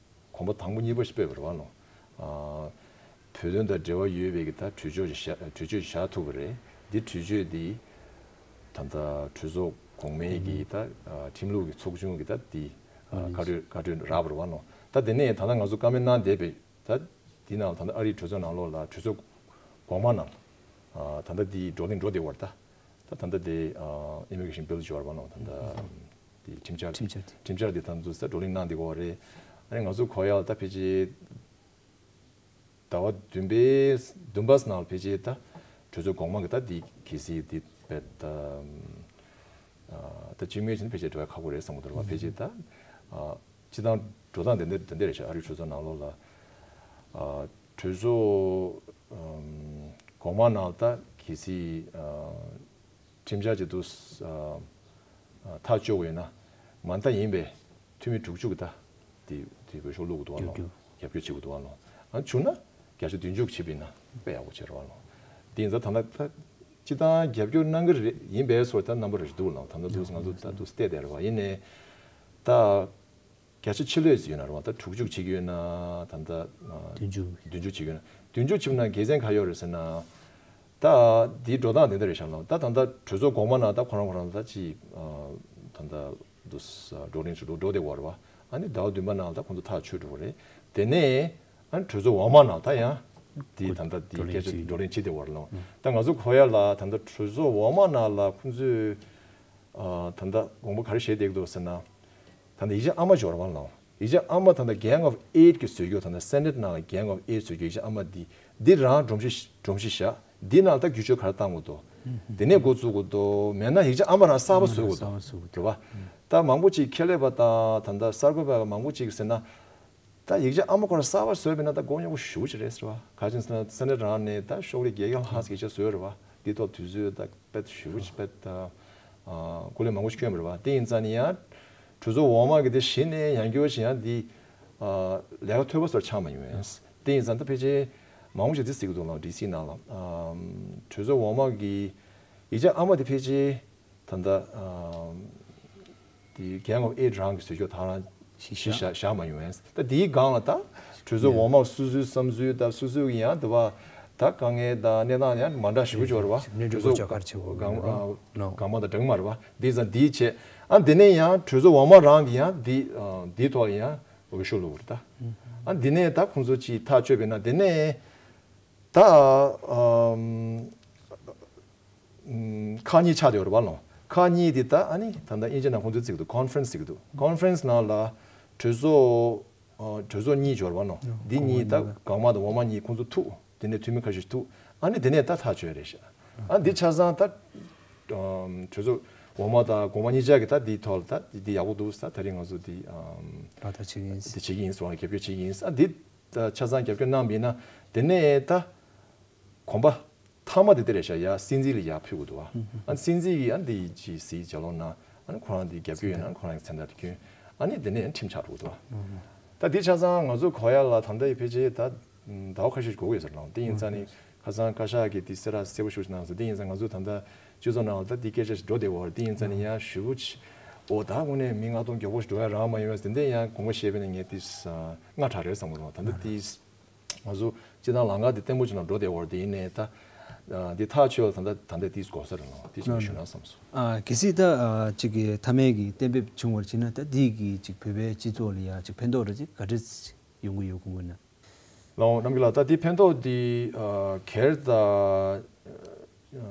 གོམ་པ་དང་པོ་གཉིས་པ་ཞིག་སྤོས་པ་རེད་བ་ལོ། ཨ་བོད་དོན་དང་འབྲེལ་བ་ཡོད་པའི་གི་ད་གྲོས་ཆོད་ཞིག་བཞག་གྲོས་ཆོད་ཞིག་བཞག་ཐུབ་པ་རེད། འདི་གྲོས་ཆོད་འདི་ད་ལྟ་གྲོས་ཚོགས་གོང་མའི་གི་ད་ཨ་ཁྲིམས་ལུགས་ཀྱི་ཚོགས་ཆུང་གི་ད་འདི་ཨ་བཀའ་འཁྲོལ་བཀའ་འཁྲོལ་རག་པ་རེད་བ་ལོ། ད་དེ་ནས་ད་ལྟ་ང་ཚོ་བཀའ་མོལ་གནང་བསྡད་པའི། ད་འདི་ནང་ད་ལྟ་ཨ་རིའི་གྲོས་ཚོགས་ནང་ལོགས་ལ་གྲོས་ཚོགས་གོང་མ་ནང་ཨ་ད་ལྟ་འདི་བགྲོ་གླེང་འགྲོ་བསྡད་པར་ད་ད་ད་ལྟ་དེ་ཨ་Immigration Bill ཅིག་ཡོད་རེད་བ་ནང་ད་ལྟ་འདི་ཁྲིམས་འཆར་ཁྲིམས་འཆར་དེ་ཁྲིམས་འཆར་འདི་ད་ཚོ་ས་བགྲོ་གླེང་གནང་བསྡད་ཀྱི་ཡོད་རེད། ཨ་ནི་ང་ཚོ་གོ་ཡག་ད་ཕལ་ཆེར་ཟླ་བ་བདུན་པའི་བདུན་པ་ནང་ལ་ཕལ་ཆེར་ད་གྲོས་ཚོགས་གོང་མ་གི་ད་འདི་གལ་སྲིད་འདི་བེད་ད་ཨ་ད་སྤྱི་མོས་ཕྱིན་ཕལ་ཆེར་འགྲོ་ཡ་ཁག་པོ་རེད་བསམ་གྱི་འདུག་རེད་བ། ཕལ་ཆེར་ད་ཨ། སྤྱི་བཏང་འགྲོ་སྟངས་དེ་འདྲ་དེ་འདྲ་རེད་ཤག་ཨ་རིའི་གྲོས་ཚོགས་ནང་ལོགས་ལ། ཨ་གྲོས་ཚོགས་ཨམ་གོང་མ་ནང་ད་གལ་སྲིད་ཨ་ཁྲིམས་འཆར་ཅིག་ཏུ་ཨ་ཨ་ཐག་གཅོད་དགོས་ཡོད་ན་མ་མཐའ་ཡིན་པའི་འཐུས་མི་དྲུག་ཅུ་གི་ད་དེ་དེ་འོས་ཤོག་བླུག་གི་འདུག་ཨ་ལོ། རྒྱབ་སྐྱོར་རྒྱབ་སྐྱོར་བྱེད་དགོས་འདུག་ཨ་ལོ། ཨ་བྱུང་ན་བརྒྱ་ཆ་བདུན་ཅུ་བྱེད་པ་ཡིན་ན་དཔེ་ཡག་པོ་བྱེད་རོགས་ཨ་ལོ། དེ་ཡིན་ཙང་ད་ལྟ་ད་སྤྱི་བཏང་རྒྱབ་སྐྱོར་གནང་གི་རེད་ཡིན་པའི་སོ་ད་རྣམ་པ་རེ་ཞིག་འདུག་ལ་ད་ལྟ་འདུག་ང་ཚོ་ད་འདུག་བལྟས་བསྡད་རེད་བ། ཡིན་ནའི་ད། བརྒྱ་ཆ་ཕྱི་ལོགས་སུ་ཡོད་ན་རེད་བ། ད་དྲུག་ཅུ་བྱེད་ཀྱི་ཡོད་ན་ད་ལྟ་ཨ་བདུན་ཅུ་བདུན་ཅུ་བྱེད་ཀྱི་ཡོད་ན་བདུན་ཅུ་བྱེད་ན་དགེ་མཚན་ག་ཡོད་རེད་ཟེར་ན། ད་འདིའི་འགྲོ་སྟངས་དེ་འདྲ་རེད་ཤག་ལ། ད་ད་ལྟ་གྲོས་ཚོགས་གོང་མ་ནང་ད་ཁོ་རང་ཁོ་རང་ད་ཅི་ཨ་ད་ལྟ་འདུག་བགྲོ་གླེང་ཞུ་འགྲོ་འགྲོ་བསྡད་ཡོད་རེད་བ། ཨ་ནི་ཟླ་བ་བདུན་པ་ནང་ད་ཁོང་ཚོ་ཐག་ཆོད་འགྲོ་གི་རེད། དེ་ནས་ཨ་ནི་གྲོས་ཚོགས་འོག་མ་ནང་ད་ཡང་འདི་ད་ལྟ་འདི་སྐད་ཆ་བགྲོ་གླེང་བྱེད་བསྡད་ཡོད་རེད་ལ། ད་ང་ཚོ་གོ་ཡ་ལ་ད་ལྟ་གྲོས་ཚོགས་འོག་མ་ནང་ལ་ཁོང་ཚོས་ཨ་ད་ལྟ་དགོངས་པ་ག་རེ་བཞེས་བསྡད་ཀྱི་འདུག་ཟེར་ན། ད་ལྟ་ཡིག་ཆ་ཨ་མ་འབྱོར་བ་ལ། ཡིག་ཆ་ཨ་མ་ད་ལྟ་Gang of Eight་གི་བཟོ་རྒྱུ་ད་ལྟ་Senate་ནང་ལ་Gang of Eight་བཟོ་རྒྱུ་ཡིག་ཆ་ཨ་མ་འདི་འདི་རང་སྒྲོམ་གཞི་སྒྲོམ་གཞི་བཞག་འདི་ནང་ལ་ད་བསྒྱུར་བཅོས་ག་རེ་བཏང་དགོས་འདུག་དེ་ནས་འགོ་བཙུགས་དགོས་འདུག་མེད་ན་ཡིག་ཆ་ཨ་མ་རང་གསར་པ་བཟོ་དགོས་འདུག་གསར་པ་བཟོ་དགོས་འདུག་རེད་བ། ད་མང་པོ་ཅིག་ཁེ་ལས་པ་དང་ད་ལྟ་གསར་འགོད་པ་མང་པོ་ཅིག་ཟེར་ན། ད་ཡིག་ཆ་ཨ་མ་ཁོ་རང་གསར་པ་བཟོས་པ་ཡིན་ན་ད་མགོ་རྙོག་པོ་ཞེ་པོ་ཅིག་རེད་ཟེར་བ། ག་ཅི་ཟེར་ན་སེ་ནེ་ཊི་རང་ནས་ད་ཤོག་ལྷེ་བརྒྱད་བརྒྱ་ལྷག་ཙམ་ཡིག་ཆ་བཟོས་རེད་བ། འདི་ཐོག་དུས་ཚོད་ད་དཔེ་ཞེ་པོ་ཅིག་དཔེ་ད་ཨ་སྐུ་ལས་མང་པོ་ཞིག་བསྐྱོན་པ་རེད་བ། དེ་ཡིན་ཙང་ནི་ཡང་གྲོས་ཚོགས་འོག་མ་གི་དེ་གཞི་ནས་ཡང་བསྐྱར་ཞིག་ཡང་འདི་ཨ་ལས་ཀ་ཐོལ་པ་བཟོ་འདྲ་ཆགས་མ་ཡོང་བས། དེ་ཡིན་ཙང་ད་ཕལ་ཆེར་མང་པོ་ཞིག་འདི་གཟིགས་ཀྱི་འདུག་ལ་ཌི་སི་ནང་ལ་ཨ་གྲོས་ཚོགས་འོག་མ་གི་ཡིག་ཆ་ཨ་མ་དེ་ཕལ་ཆེར། ད་ལྟ་ཨམ་དེ་Gang of Eight་རང་གི་བཟོ་བཅོས་ད་རང་ཞིག་བཞག་བཞག་མ་ཡོང་ཡང་། ད་དེའི་སྒང་ལ་ད་གྲོས་ཚོགས་འོག་མ་སོ་སོའི་བསམ་ཚུལ་ད་སོ་སོའི་ཡང་དེ་བ་ད་དཀའ་ངལ་ད་གནས་སྟངས་ཡང་མ་འདྲ་ཞེ་པོ་ཅིག་ཡོད་རེད་བ། གྲོས་ཚོགས་སྒང་ཨ་སྒང་མ་དང་འདྲ་གི་མ་རེད་བ། དེ་ཙང་དེའི་ཆེད་ཨ་དེ་ནས་ཡང་གྲོས་ཚོགས་འོག་མ་རང་གི་ཡང་དེ་ཨ་དེའི་ཐོག་ཡང་འོས་ཤོག་བླུགས་རེད་ད། ཨ་དེ་ནས་ད་ཁོང་ཚོ་ཅིག་ཐག་གཅོད་པས་ན་དེ་ནས་ད་ཨམ། ཁག་གཉིས་ཆགས་ཡོད་རེད་པ་ལོ། ཁག་གཉིས་དེ་ད་ཨ་ནི་ད་ལྟ་དབྱིན་ཇི་ནང་ཁོང་ཚོས་བརྩི་གི་འདུག་ཀོན་ཕ་རེན་སི་བརྩི་གི་འདུག་ཀོན་ཕ་རེན་སི་ནང་ལ་གྲོས་ཚོགས་ཨ་གྲོས་ཚོགས་གཉིས་ཡོད་རེད་པ་ལོ། འདི་གཉིས་ད་གོང་མ་དང་འོག་མ་གཉིས་ཁོང་ཚོ་ཐུག་དེ་ནས་འཐུས་མི་ཁ་ཤས་ཐུག་ཨ་ནི་དེ་ནས་ད་ཐག་གཅོད་རེད་ཤག་ཨ་འདི་ཆ་ཚང་ད་གྲོས་ཚོགས་འོག་མ་དང་གོང་མ་གཉིས་ཆ་གི་ད་འདི་ཐོག་ལ་ད་འདི་ཡག་པོ་འདུག་ཟེར། ད་རིང་ང་ཚོ་འདི་ཨམ་ལག་བསྟར་བྱེད་ཀྱི་ཡིན། འདི་བྱེད་ཀྱི་ཡིན་ཟེར་བ་ལ་རྒྱབ་སྐྱོར་བྱེད་ཀྱི་ཡིན་ཟེར། ཨ་འདི་ད་ཆ་ཚང་རྒྱབ་སྐྱོར་གནང་བ་ཡིན་ན་དེ་ནས་ད་གོམ་པ་མཐའ་མ་དེ་དེ་རེད་ཤག་ཡ་སྲིད་འཛིན་ལ་ཡར་ཕུལ་དགོས་འདུག་ཨ་སྲིད་འཛིན་གྱིས་ཨ་འདི་ཅི་ཟིག་བྱ་ལོང་ན་ཨ་ནི་ཁོ་རང་འདི་རྒྱབ་སྐྱོར་ཡོད་ན་ཁོ་རང་གི་མཚན་རྟགས་དེ་སྐྱོན། ཨ་ནི་དེ་ནས་ཁྲིམས་ཆགས་འགྲོ་གི་འདུག་ད་འདི་ཆ་ཚང་ང་ཚོ་གོ་ཡ་ལ་ད་ལྟ་ཡི་ཕལ་ཆེར་ད་ཟླ་བ་ཁ་ཤས་འགོར་གི་ཡོད་ཟེར་ལོང་། དེ་ཡིན་ཙང་ནི་ཁ་སང་བཀའ་ཤག་གིས་འདི་གསལ་བསྒྲགས་གསལ་པོ་ཞིག་གནང་སོང་། དེ་ཡིན་ཙང་ང་ཚོ་ད་ལྟ་སྤྱི་ཚོགས་ནང་ལ་ད་འདི་སྐད་ཆ་ཞིག་འགྲོ་བསྡད་ཡོད་རེད། དེ་ཡིན་ཙང་ནི་ཡང་ཞེ་པོ་ཅིག་ཨོ་ད་དངོས་གནས་མི་ལྔ་སྟོང་མགྱོགས་པོ་ཞིག་འགྲོ་ཡ་རག་མ་ཡོང་བས་དེ་འདྲ་ཡང་དགོངས་པ་བཞེས་པས་ན་ངས་འདི་སྔ་དྲགས་རེད་བསམ་གི་རེད། ད་ལྟ་འདི་ང་ཚོ་སྤྱི་བཏང་ལམ་ཁ་འདི་བརྟན་པོ་ཅིག་ནང་འགྲོ་བསྡད་ཡོད་རེད། དེ་ཡིན་ནའི་ད་ཨ་འདི་ཐག་ཆོད་ལ་ད་ལྟ་ད་ལྟ་དེའི་གོ་ས་རེད་ལ་དེ་ཅིག་ཞུ་ན་བསམ་སོང་། ཨ་གལ་སྲིད་ད་ཨ་ཅིག་གི་མཐའ་མའི་གི་གཏན་འབེབས་བྱུང་བར་བྱས་ན་ད་འདི་གི་ཅིག་བོད་པའི་སྤྱི་ཚོགས་ལ་ཡ་ཅིག་ཕན་ཐོགས་རེ་ཅིག་ག་འདྲས་ཡོང་གི་ཡོད་གི་མོད་ན། ལའོ་རྣམ་རྒྱལ་ལགས། ད་འདི་ཕན་ཐོགས་འདི་ཨ་སྒེར་དང་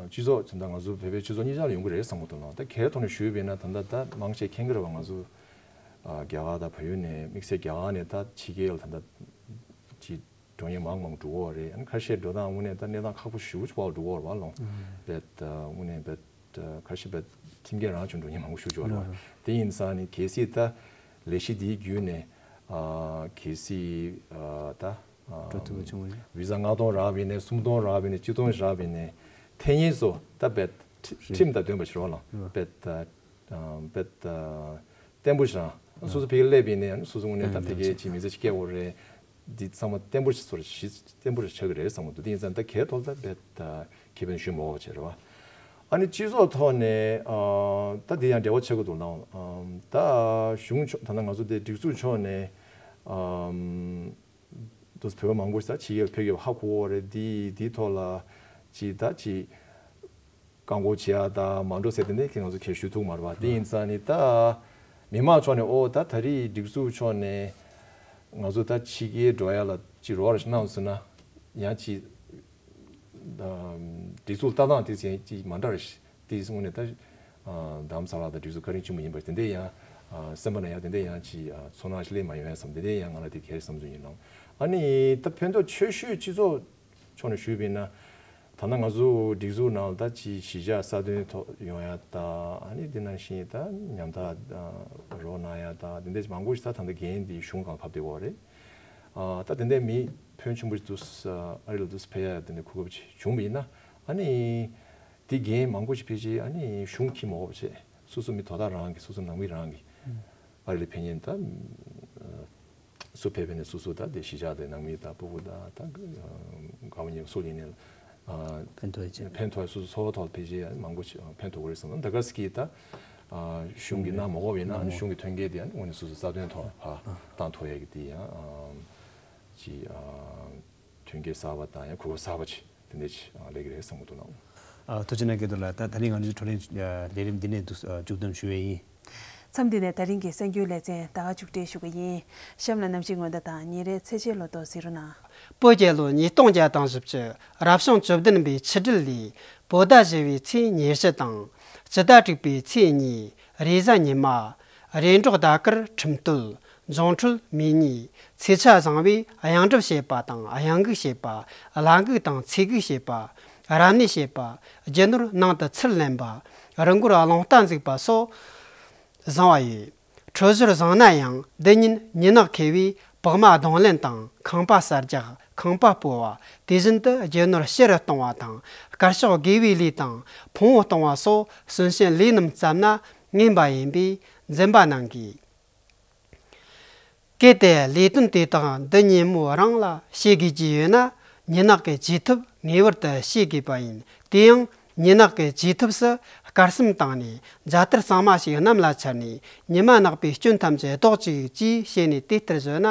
སྤྱི་ཚོགས་ད་ལྟ་ང་ཚོ་བོད་པའི་སྤྱི་ཚོགས་གཉིས་ཆར་ལ་ཡོང་གི་རེད་བསམ་གི་འདུག་ལ། ད་སྒེར་ཐོག་ནས་ཞུས་པ་ཡིན་ན་ད་ལྟ་ད་མང་ཆེ་མཁྱེན་གི་རེད་བ། ང་ཚོ་ཨ་རྒྱ་གར་དང་བལ་ཡུལ་ནས་དམིགས་བསལ་རྒྱ་གར་ནས་ད་ཕྱི་རྒྱལ་ལ་ད་ལྟ་ཅིག་འགྲོ་མཁན་མང་མང་འགྲོ་གི་རེད། ཨ་ནི་ཁ་ཤས་འགྲོ་སྟངས་དངོས་གནས་ད་གནས་སྟངས་ཁག་པོ་ཞེ་པོ་ཅིག་འགྲོ་གི་རེད་བ་ལོ། རྦད་དེ་དངོས་གནས་རྦད་དེ་ཁ་ཤས་རྦད་ཁྲིམས་འགལ་རང་བྱུང་འགྲོ་མཁན་མང་པོ་ཞེ་པོ་ཅིག་ཡོད་རེད་བ། དེ་ཡིན་ཙང་ནི་གལ་སྲིད་ད་ལས་གཞི་འདིའི་བརྒྱུད་ནས་ཨ་གལ་སྲིད་ཨ་ད་ཨ་འགྲོ་ཐུབ་པ་བྱུང་བ་ཡིན། བི་ཟ་ལྔ་སྟོང་རག་པ་ཡིན་ནའི་སུམ་སྟོང་རག་པ་ཡིན་ནའི་གཅིག་སྟོང་རག་པ་ཡིན་ནའི་ཐེངས་གཉིས་སུ་ད་རྦད་ཁྲི་ཁྲིམས་དང་ལྡན་པ་ཞིག་རེད་བ་ལོ། རེད་བ། རྦད་དེ་ཨ་རྦད་དེ་བརྟན་པོ་ཞིག་རང་སོ་སོ་ཕ་གིར་སླེབས་པ་ཡིན་ནའི་སོ་སོ་དངོས་གནས་ད་ཕ་གིར་ཅིག་མི་ཚེ་ཅིག་སྐྱེལ་དགོས་རེད། འདི་ཚང་མ་བརྟན་པོ་ཞིག་ཚོར་ཞིག་བརྟན་པོ་ཞིག་ཆགས་ཀྱི་རེད་བསམ་གི་འདུག་དེ་ཡིན་ཙང་ད་སྒེར་ཐོག་ད་རྦད་ཁེ་ཕན་ཞུ་མ་དགོས་པ་བྱས་རེད་བ། ཨ་ནི་སྤྱི་ཚོགས་ཐོག་ནས་ཨ་ད་འདི་ཡང་འབྲེལ་བ་ཆགས་ཀྱི་འདུག་ལ། ཨམ་ད་གཞུང་ཕྱོགས་ད་ལྟ་ང་ཚོ་དེ་སྒྲིག་འཛུགས་ཕྱོགས་ནས་ཨམ་དུ་བོད་པ་མང་པོ་ཞིག་ད་ཕྱི་རྒྱལ་ཕེབས་ཡོད་པ་ཧ་གོ་གི་རེད། འདི་འདིའི་ཐོག་ལ་ཅིག་ད་ཅིག་བཀག་འགོག་བྱེད་ཡ་དང་མ་འགྲོ་ཟེར་དེ་འདྲ་ཁྱེད་ང་ཚོ་གས་ཞུ་ཐུབ་མ་རེད་པ། དེ་ཡིན་ཙང་ནི་ད་མི་མང་ཕྱོགས་ནས་ཨོ་ད་ད་རེས་སྒྲིག་འཛུགས་ཕྱོགས་ནས་ང་ཚོ་ད་ཕྱི་རྒྱལ་འགྲོ་ཡ་ལ་ཅིག་རོགས་རམ་ཞིག་གནང་སོང་ན་ཡང་ཅིག་སྒྲིག་འཛུགས་ལྟ་སྟངས་དེ་ཅིག་ཅིག་མ་འདྲ་རེད། དེ་དངོས་གནས་ད་རྡ་རམ་ས་ལ་དང་སྒྲིག་འཛུགས་བཀའ་དྲིན་ཆེན་པོ་ཡིན་པ་དེ་འདྲ་ཡང་སེམས་པ་ན་ཡང་དེ་འདྲ་ཡང་ཅིག་ཚོར་སྣང་ཞིག་སླེབས་མ་ཡོང་ཡ་བསམ་དེ་འདྲ་ཡང་ང་ལ་དེ་གལ་བསམ་ཚུལ་ཡིན་ལ། ཨ་ནི་ད་ཕན་ཐོགས་ཆེ་ཤོས་སྤྱི་ཚོགས་ཕྱོགས་ནས་ཞུས་པ་ཡིན་ན། ད་ལྟ་ང་ཚོ་སྒྲིག་འཛུགས་ནང་ལ་ད་ཅིག་གཞིས་ཆགས་གསར་ཐོན་ཐོག་ཡོང་ཡ་ད་ཨ་ནི་འདི་ནང་བཞིན་ད་ཉམ་ཐག་རོགས་གནང་ཡ་ད་དེ་འདྲ་མང་པོ་ཞིག་ད་ད་ལྟ་འགན་འདི་གཞུང་སྒང་ཕབ་བསྡད་ཡོད་རེད། ཨ་ད་དེ་འདྲ་མི་ཕོན་ཆེན་པོ་ཞིག་འདུག་ཨ་རི་ལ་འདུག་ཕེབས་ཡ་དེ་འདྲ་གོ་སྐབས་ཅིག་བྱུང་བ་ཡིན་ན་ཨ་ནི་དེ་འགན་མང་པོ་ཞིག་ཕལ་ཆེར་ཨ་ནི་གཞུང་འཁྱེར་མ་དགོས་པ་བྱས་སོ་སོ་མི་དོ་བདག་རང་གི་སོ་སོ་ནང་མི་རང་གི་ཨ་རི་ལ་ཕེབས་མཁན་ད། སུ་ཕེབས་ནས་སུ་སུ་ད་དེ་གཞིས་ཆགས་དེ་ནང་མི་དང་སྤུ་གུ་དང་ད་དགའ་བོ་ཉེ་བོ་སུ་ཡིན་ནའི་ཕན་ཐོགས་ཡོད་ཕན་ཐོགས་སུ་སུ་འཚོ་བ་ཐོག་ཕལ་ཆེར་མང་པོ་ཕན་ཐོགས་ཀྱི་རེད་བསམ་ན་ད་ག་སི་ཀི་ད་གཞུང་གི་གནང་མ་དགོས་པ་ཡིན་ན་གཞུང་གི་ཐོན་སྐྱེད་དེ་དངོས་གནས་སུ་སུ་རྩ་དོན་ཐོག་ཕར་བཏང་ཐུབ་ཡ་གི་དེ་ཡང་ཅི། ཐོན་སྐྱེད་གསར་པ་དང་ཡང་གོ་སྐབས་གསར་པ་ཅིག་དེ་འདྲ་ཅིག་ཨ་སླེབས་ཀྱི་རེད་བསམ་གྱི་འདུག་ལགས། ཨ་ཐུགས་རྗེ་གནང་། སྐལ་རྡོར་ལགས། ད་ད་རིང་ང་ཚོའི་བགྲོ་གླེང་ལས་རིམ་འདི་ནས་མཇུག་བསྡོམས་ཞུ་བ་ཡིན། མཚམས་འདི་ནས་ད་རིང་གི་གསར་འགྱུར་ལེ་ཚན་ད་ག་མཇུག་སྒྲིལ་ཞུ་གི་ཡིན། གཤམ་ལ་གནམ་གཤིས་སྔོན་བརྡ་དང་ཉིན་རེའི་ཚེས་ཆའི་ལོ་ཐོ་གཟིགས་རོགས་གནང་། བོད་རྒྱལ་ལོ་ཉིས་སྟོང་བརྒྱ་དང་བཞི་བཅུ་རབ་བྱུང་བཅུ་བདུན་པའི་ཆུ་སྦྲེལ་ལོའི་བོད་ཟླ་བཞི་པའི་ཚེས་ཉེར་བཞི་དང་། སྤྱི་ཟླ་དྲུག་པའི་ཚེས་གཉིས་རེས་གཟའ་ཉི་མ། རེས་འགྲོགས་ཟླ་སྐར་ཁྲིམས་བསྟོད། འབྱུང་འཕྲོད་མེ་གཉིས། ཚེས་ཆ་བཟང་བས་གཡང་འགྲུབ་བྱེད་པ་དང་གཡང་འགུགས་བྱེད་པ། བླ་འགུགས་དང་ཚེ་འགུགས་བྱེད་པ། རབ་གནས་བྱེད་པ། རྒྱུ་ནོར་ནང་དུ་ཚུར་ལེན་པ། རི་མགོར་རླུང་རྟ་འཛེགས་པ་སོགས་བཟང་བ་ཡོད། འཕྲོད་སྦྱོར་བཟང་ན་ཡང་འདི་ཉིན་ཉི་ནག་ཁེལ་བས་པགས་མ་གདོང་ལེན་དང་ཁང་པ་གསར་རྒྱག་ཁང་པ་སྤོ་བ། དེ་བཞིན་དུ་རྒྱུ་ནོར་ཕྱི་རུ་གཏོང་བ་དང་དཀར་ཕྱོགས་དགེ་བའི་ལས་དང་ཕུང་པོ་གཏོང་བ་སོགས་གསོན་གཤིན་ལས་རྣམས་བརྩམས་ན་ངན་པ་ཡིན་པས་འཛེམ་པ་གནང་དགོས། གལ་ཏེ་ལས་དོན་དེ་དག་འདི་ཉིན་མོ་རང་ལ་བྱེད་དགོས་ཀྱི་ཡོད་ན་ཉི་ནག་གི་བྱེད་ཐབས་ངེས་པར་དུ་ཤེས་དགོས་པ་ཡིན། དེ་ཡང་ཉི་ནག་གི་བྱེད་ཐབས་སུ་དཀར་གསུམ་བཏང་ནས་ཇ་ཐུར་གཙང་མ་ཞིག་གནམ་ལ་འཕྱར་ནས་ཉི་མ་ནག་པོའི་སྐྱོན་ཐམས་ཅད་ཟློག་ཅིག་ཅེས་བཤད་ནས་དེ་ལྟར་བཟོས་ན་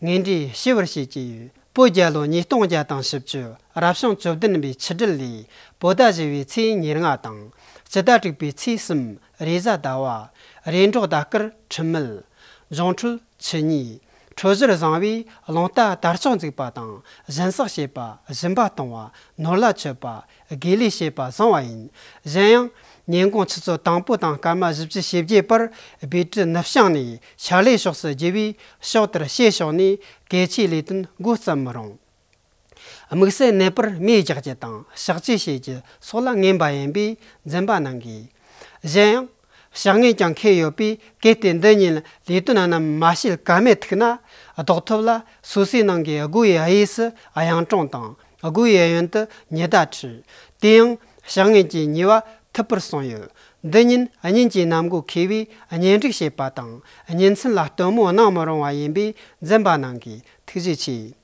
ངན་འབྲས་ཞི་བར་བྱེད་ཀྱི་ཡོད། བོད་རྒྱལ་ལོ་ཉིས་སྟོང་བརྒྱ་དང་བཞི་བཅུ་རབ་བྱུང་བཅུ་བདུན་པའི་ཆུ་སྦྲེལ་ལོའི་བོད་ཟླ་བཞི་པའི་ཚེས་ཉེར་ལྔ་དང་། སྤྱི་ཟླ་དྲུག་པའི་ཚེས་གསུམ་རེས་གཟའ་ཟླ་བ། རེས་འགྲོགས་ཟླ་སྐར་ཁྲི་མེད། འབྱུང་འཕྲོད་ཆུ་གཉིས། འཕྲོད་སྦྱོར་བཟང་བས་རླུང་རྟ་དར་ལྕོག་འཛུགས་པ་དང་། སྦྱིན་སྲེག་བྱེད་པ། སྦྱིན་པ་གཏོང་བ། ནོར་ལ་མཆོད་པ། དགེ་ལས་བྱེད་པ་བཟང་བ་ཡིན། གཞན་ཡང་། ཉིན་གུང་ཆུ་ཚོད་དང་པོ་དང་སྐར་མ་བཞི་བཅུ་ཞེ་བརྒྱད་བར་སྦས་དྲི་ནུབ་བྱང་ནས་ཕྱག་ལས་ཕྱོགས་སུ་བགྱི་བས། ཕྱོགས་དེར་ཞེ་ཕྱོགས་ནས་གལ་ཆེའི་ལས་དོན་འགོ་བརྩམ་མི་རུང་། དམིགས་བསལ་ནད་པར་མེ་རྒྱག་རྒྱུ་དང་། ཕྱག་བཅས་བྱེད་རྒྱུ་སོགས་ལ་ངན་པ་ཡིན་པས་འཛེམ་པ་གནང་དགོས། གཞན་ཡང་། བྱ་ངན་ཀྱང་ཁེལ་ཡོད་པས། གལ་ཏེ་འདི་ཉིད་ལས་དོན་རྣམས་མ་བྱེད་ཀ་མེད་ཐུག་ན། ལྡོག་ཐབས་ལ་སོ་སོའི་ནང་གི་སྒོ་ཡི་གཡས་སུ་གཡང་གྲོང་དང་། སྒོ་ཡི་གཡོན་དུ་ཉི་ཟླ་འཁྲུད། དེ་ཡང་བྱ་ངན་གྱི་ཉེས་པ་ཐུབ་པར་གསུངས་ཡོད། འདི་ཉིད་གཉེན་གྱི་རྣམ་མགོ་ཁེལ་བས་གཉེན་སྒྲིག་བྱེད་པ་དང་། གཉེན་ཚན་ལ་སྟོན་མོ་གནང་མི་རུང་བ་ཡིན་པས་འཛེམ་པ་གནང་དགོས། ཐུགས་རྗེ་ཆེ།